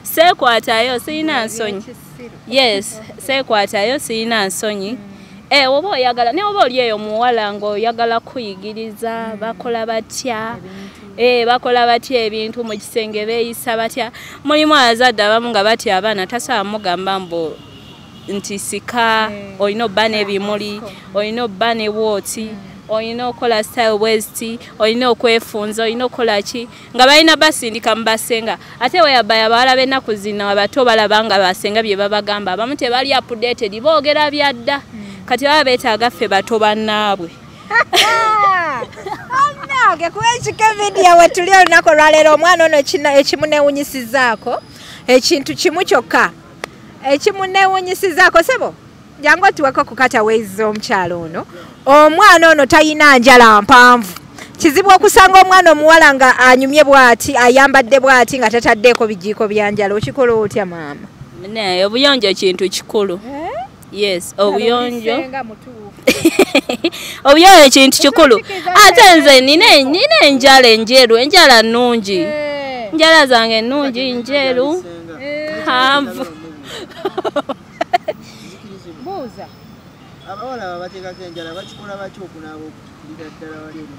Seekwatayo, sirina nsonyi. Yes, seekwatayo, sirina nsonyi. Oba oyagala, ne oba oli eyo muwala ng'oyagala kuyigiriza bakola batya, bakola batya ebintu mu kisenge, beeyisa batya. Mulimu abazadde abamu nga batya abaana, tasobola mugamba mbu nti sika, olina obba n'ebimuli, olina obba ne bwoti, olina okukola style bweziti, olina okwefunza, olina okukola ki, nga balina basindika mu basenga. Ate weyabaya abawala b'ennaku zino abato balaba nga basenga bye babagamba abamu tebali updated, boogera byadda. Kati baba beetaaga ffe bato bannaabwe.
Annange, kuba ekika vidiyo we tuli olunaku olwaleero, omwana ono ekimunewunyisizaako ekintu kimu kyokka ekimunewunyisizaako, sebo jangu otuweko ku kataweezi. Omukyalo ono, omwana ono talina njala mpanvu. Kizibu okusanga omwana omuwala nga anyumye bw'ati, ayambadde bw'ati, nga tataddeeko bijiiko bya njala. Okikola otya, maama?
Naye obuyonjo kintu kikulu. Yes, obuyonjo, obuyonjo kintu kikulu. Ate nze nina enjala enjeru, enjala nnungi, njala zange nnungi, njeru, mpanvu.
Buuza.
Abawala babateekako enjala bakikola batya okunaaba okutukulira ddala wali eri mu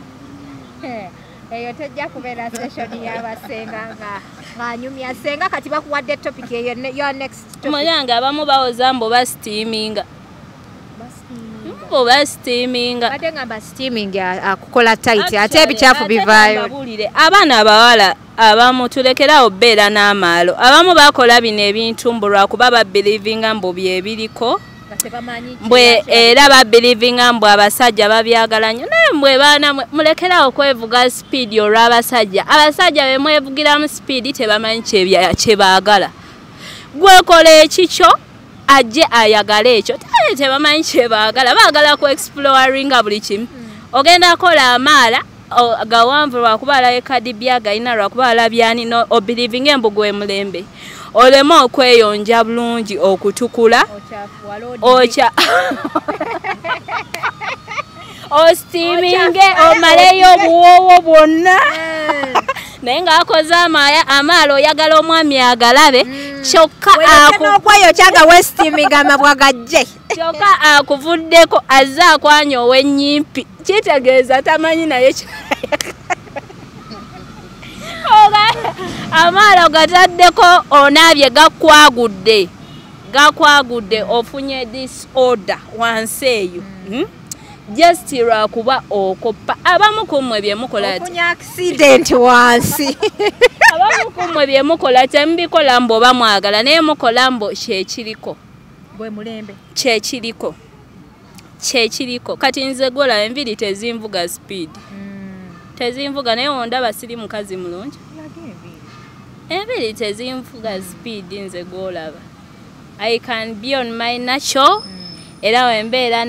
ngeri?
Eyo tejja kubeera session y'abasenga nga ng'anyumya senga. Kati bakuwadde topic eyo, your next topic.
Mulyange abamu bawoza mbu basteaminga, mbu basteaminga.
Badde ngamba steaming akukola tight, ate ebikyafu bivaayo.
Mbabuulire, abaana abawala abamu tulekerawo bbeera n'amaalo. Abamu bakola bino ebintu mbu lwakuba babelievinga mbu byebiriko,
nga tebamanyi.
Mbwe era babelievinga mbu abasajja babyagala nnyo. Naye mbwe baana mwe, mulekerawo okwevuga speed olw'abasajja. Abasajja be mwevugiramu speed tebamanyi kye baagala. Gwekola ekikyo, ajje ayagale ekyo. Tale tebamanyi kye baagala, baagala ku exploringa buli kimu. Ogenda kola amaala gawanvu lwakuba alabye Cardi B agalina, lwakuba alabye ani, no obelievinga embu gwe mulembe, oleme okweyonja bulungi okutukula. Okya osteaminge omaleyo obuwoowo bwonna, naye ng'akoze amaalo oyagala omwami agalabe, kyokka
n'okweyokya nga westeaminga amabwa gajje.
Kyokka akuvuddeko, azze akwanya ow'ennyimpi, kitegeeza tamanyi naye Oga amaalo gataddeko, onaabye, gakwagudde, gakwagudde, ofunye disorder wansi eyo. Just lwakuba okoppa. Abamu ku mmwe bye mukola
Ofunye accident wansi.
Abamu ku mmwe bye mukola temubikola mbu oba mwagala, naye mukola mbu kyekiriko.
Gwe mulembe.
Kyekiriko, kyekiriko. Kati nze gola enviiri tezinvuga speed, tezinvuga, naye ondaba siri mukazi mulungi. Enviiri tezinvuga speed. Nze gwolaba, I can be on my natural. Era wembeera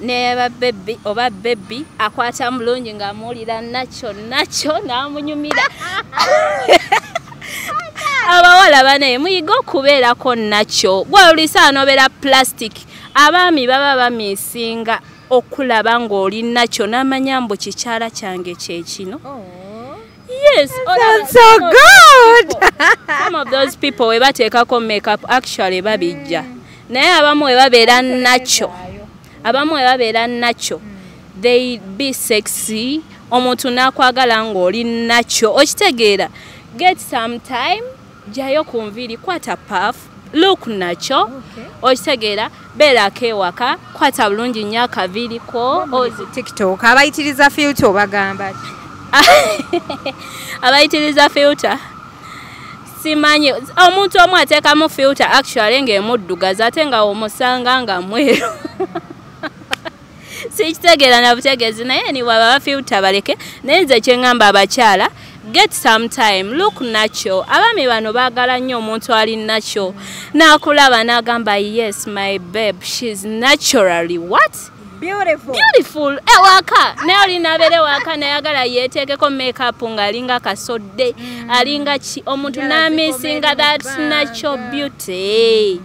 neba baby oba baby akwata mulungi ng'amuwulira nakyo nakyo n'amunyumira. Abawala banaye muyiga okubeerako nakyo. Gwe olisa nobeera plastic, abaami baba bamisinga okulaba ng'oli nakyo, n'amanya mbu kikyala kyange kyekino. Yes.
That's so good.
Some of those people we bateekako makeup actually babijja, naye abamu we babeera nakyo, abamu we babeera nakyo, they be sexy. Omuntu n'akwagala ng'oli nakyo, okitegeera? Get some time, jayo ku nviiri, kwata puff, look nakyo, okitegeera, beerako ewaka, kwata bulungi nnyo akaviiriko.
TikTok abayitiriza filter obagamba ki?
Abayitiriza filter simanyi, omuntu omu ateekamu filter actually ng'emuddugaza ate nga omusanga nga mweru. Sikitegeera na butegeezi, naye ni bw'aba filter baleke. Naye nze kye ŋŋamba abakyala, get some time, look nakyo. Abaami bano baagala nnyo omuntu ali nakyo, n'akulaba n'agamba yes my babe, she's naturally what?
Beautiful.
Beautiful. Ewaka naye olinabeera ewaka nayagala yeeteekeko makeup ng'alinga kasodde, alinga ki, omuntu n'amisinga that natural beauty.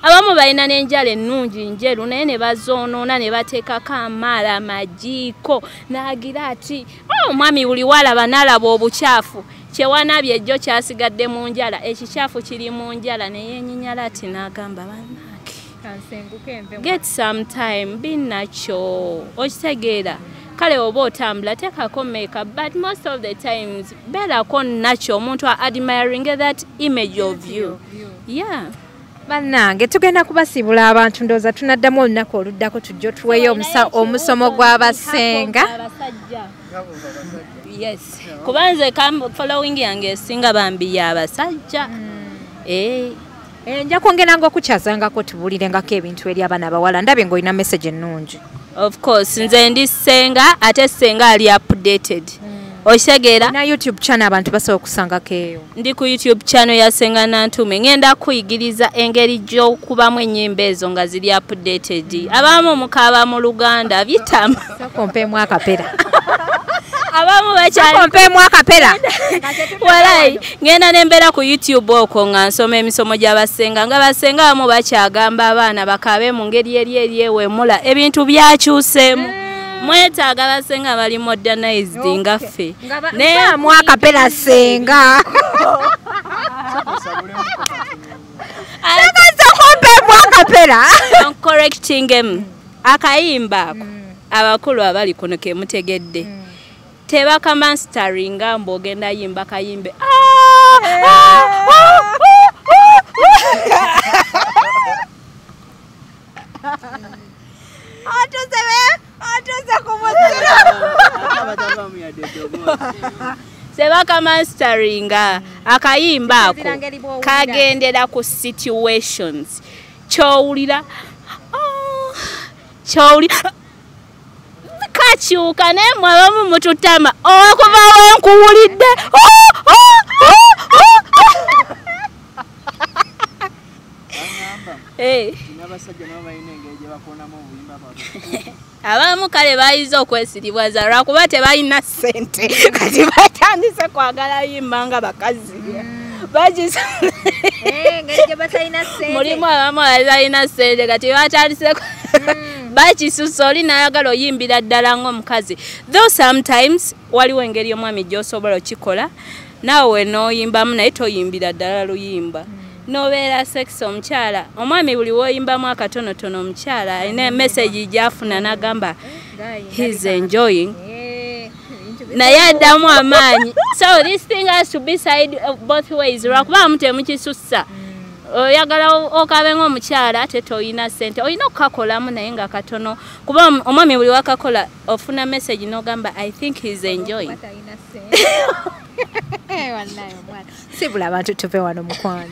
Abamu balina n'enjala ennungi njeru naye ne bazoonoona ne bateekako amaala amajiiko n'agira ati omwami buli walaba n'alaba obukyafu kyewanaabye ejjo kyasigadde mu njala, ekikyafu kiri mu njala, ne yeenyinyala ati n'agamba bannange get some time, be natural, okitegeera. Kale oba otambula teekako makeup, but most of the times beerako natural, omuntu admiring that image of you. Yeah.
Bannange tugenda kubasiibula abantu, ndowooza tunaddamu olunaku oluddako tujje tuweeyo omusomo gw'abasenga.
Yes, kuba nze following yange esinga bambi y'abasajja.
Nja kwongeranga okukyazangako tubuulirengako ebintu eri abaana abawala, ndabye ng'olina message ennungi.
Of course, nze ndi ssenga ate ssenga ali updated. Okitegeera?
Na YouTube channel abantu basobola okusangako eyo.
Ndi ku YouTube channel ya Ssenga Nantume, ngenda kuyigiriza engeri gy'okubamu ennyimba ezo nga ziri updated. Abamu mukaaba mu Luganda bitama.
Sooka akapera.
Abamu bakyali
ompeemu akapera.
Walai, ngenda nembeera ku YouTube okwo nga nsoma emisomo gy'abasenga, nga basenga abamu bakyagamba abaana bakaabe mu ngeri eri eri ewemula, ebintu byakyuseemu. Mwetaaga basenga bali modernized nga ffe.
Naamu akapera senga. Sooka akapera.
I'm correcting him. Akayimba ako abakulu abali kuno ke mutegedde. Tebakamanstaringa mbu ogenda yimba kayimbe. Tebakamanstaringa akayimba ako kagendera ku situations. Kyowulira kyowulira kakyuka naye mmwe abamu mututama okuva wenkuwulidde. Abamu kale bayinza okwesiribwaza lwakuba tebalina ssente, kati batandise kwagala yimba nga bakazi. Mulimu abamu abalina ssente kati batandise bakisusa, oli n'ayagala oyimbira ddala ng'omukazi. Though sometimes waliwo engeri omwami gy'osobola okikola naawe n'oyimbamu naye toyimbira ddala luyimba, n'obeera sex omukyala. Omwami buli w'oyimbamu akatonotono omukyala alina message gy'afuna n'agamba he's enjoying, naye addamu amaanyi. So this thing has to be side both ways, lwakuba abamu temukisusa. Oyagala okabe ng'omukyala ate toyina ssente, olina okukakolamu naye nga katono, kuba omwami buli wakakola ofuna message n'ogamba I think he's enjoying.
Sibula abantu tuve wano mukwano.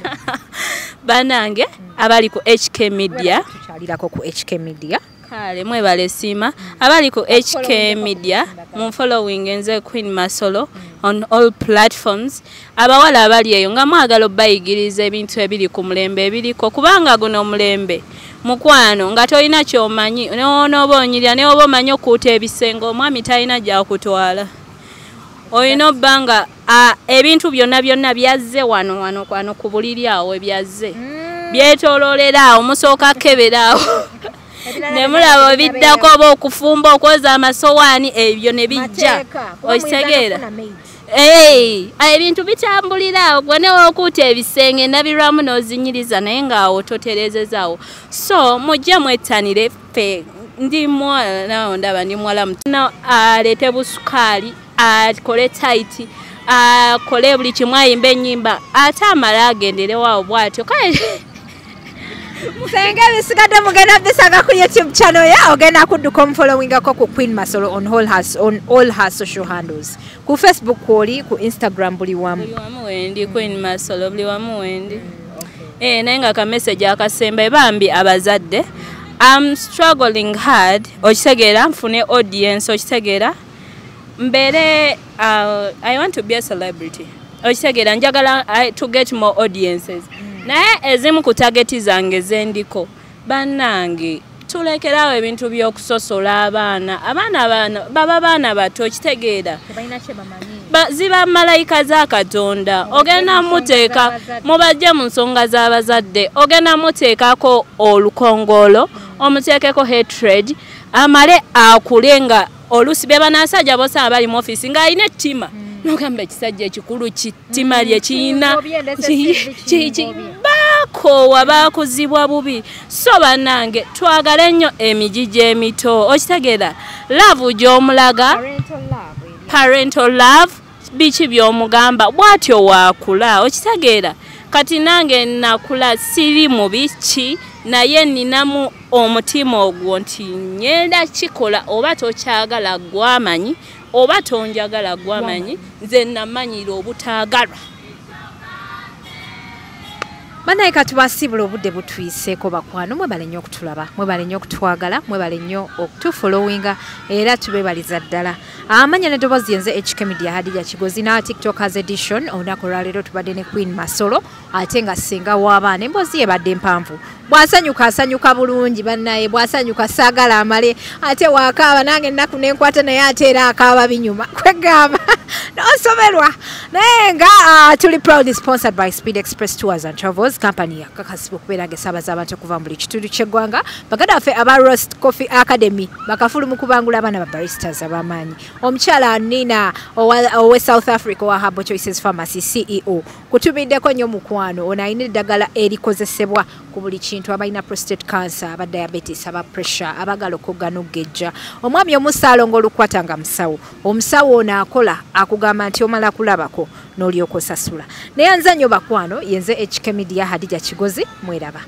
Bannange abali ku HK Media,
tukyalirako ku HK Media.
Kale mwebale siima abali ku HK Media, mu following nze Queen Masolo on all platforms. Abawala abali eyo nga mwagala obayigiriza ebintu ebiri ku mulembe ebiriko, kubanga guno omulembe mukwano nga tolina ky'omanyi n'onooba onyirira ne oba omanyi okuuta ebisenge, omwami talina gy'akutwala. Olina obba nga ebintu byonna byonna byazze wano wano wano ku buliri awo ebyazze byetooloolera awo, musooka kebera awo ne mulaba biddako oba okufumba okwoza amasowaani ebyo ne bijja, okitegeera. Ebintu bitambulira awo, gwe ne w'okuuta ebisenge ndabirwamu n'ozinyiriza naye ng'awo totereezezaawo. So mujje mwettanire ffe, ndi muwala nawo ndaba ndi muwala muto, aleete busukaali akole tight, Akole buli kimu, ayimba ennyimba, ate amala agenderewaawo bw'atyo. Kale
Senga ebisigadde mugenda bisanga ku YouTube channel ya, ogenda kudduka omufollowingako ku Queen Masolo on all her social handles. Ku Facebook kwoli, ku Instagram, buli wamu.
Buli wamu wendi, Queen Masolo, buli wamu wendi. Eh, naye nga ka message akasemba, bambi abazadde, I'm struggling hard, okitegeera, nfune audience, okitegeera, mbeere I want to be a celebrity, okitegeera, njagala to get more audiences. Naye ezimu ku target zange zendiko, bannange, tulekerawo ebintu by'okusosola abaana. Abaana baba baana bato, okitegeera.
Tebalina kye bamanyi.
Ziba malayika za Katonda. Ogenda muteeka, mubajje mu nsonga z'abazadde, ogenda muteekako olukongolo, omuteekeko hatred, amale akule nga oluusi be banaasajja bosanga bali mu ofiisi ng'alina ettima, nogamba ekisajja ekikulu kittima lye kiyina.
Kimbobye, ndese si kimbobye.
Bakoowa, bakuzibwa bubi. So bannange, twagale nnyo emigigi emito, okitegeera, love gy'omulaga,
Parental love eri.
Parental love, biki by'omugamba, bw'atyo waakula, okitegeera. Kati nange nakula siri mu biki, naye ninamu omutima ogwo nti ngenda kikola, oba tokyagala gwamanyi, oba tonjagala gwamanyi, nze namanyira obutaagalwa.
Bannange, katubasiibula, obudde butwiseeko. Bakwano, mwebale nnyo okutulaba, mwebale nnyo okutwagala, mwebale nnyo okutufollowinga, era tubeebaliza ddala. Amanya n'eddoboozi yenze HK Media, Hadija Kigozi, na TikTokers edition. Olunaku olwaleero tubadde ne Queen Masolo, ate nga ssenga w'abaana. Emboozi ebadde mpanvu. Bw'asanyuka asanyuka bulungi, bannaye, bw'asanyuka saagala amale, ate waakaaba nange ennaku nenkwata, naye ate era akaaba binyuma, kwegamba nosoberwa. Naye nga tuli proudly sponsored by Speed Express Tours and Travels Company, yakakasibwa okubeera nga esaabaza abantu okuva mu buli kitundu ky'eggwanga. Baganda baffe aba Roast Coffee Academy bakafulu mu kubangula abaana ba baristas ab'amaanyi. Omukyala Nina owe South Africa owa Herbal Choices Pharmacy, CEO, kutumiddeko nnyo mukwano. Ono alina eddagala erikozesebwa ku buli kintu, abalina prostate cancer, aba diabetes, aba pressure, abagala okugga n'okugejja. Omwami omusaalongo olukwata nga musawo, omusawo ono akola akugamba nti omala kulabako n'olyoka osasula. Naye nze nnyo bakwano, yenze HK Media, Hadija Kigozi, mweraba.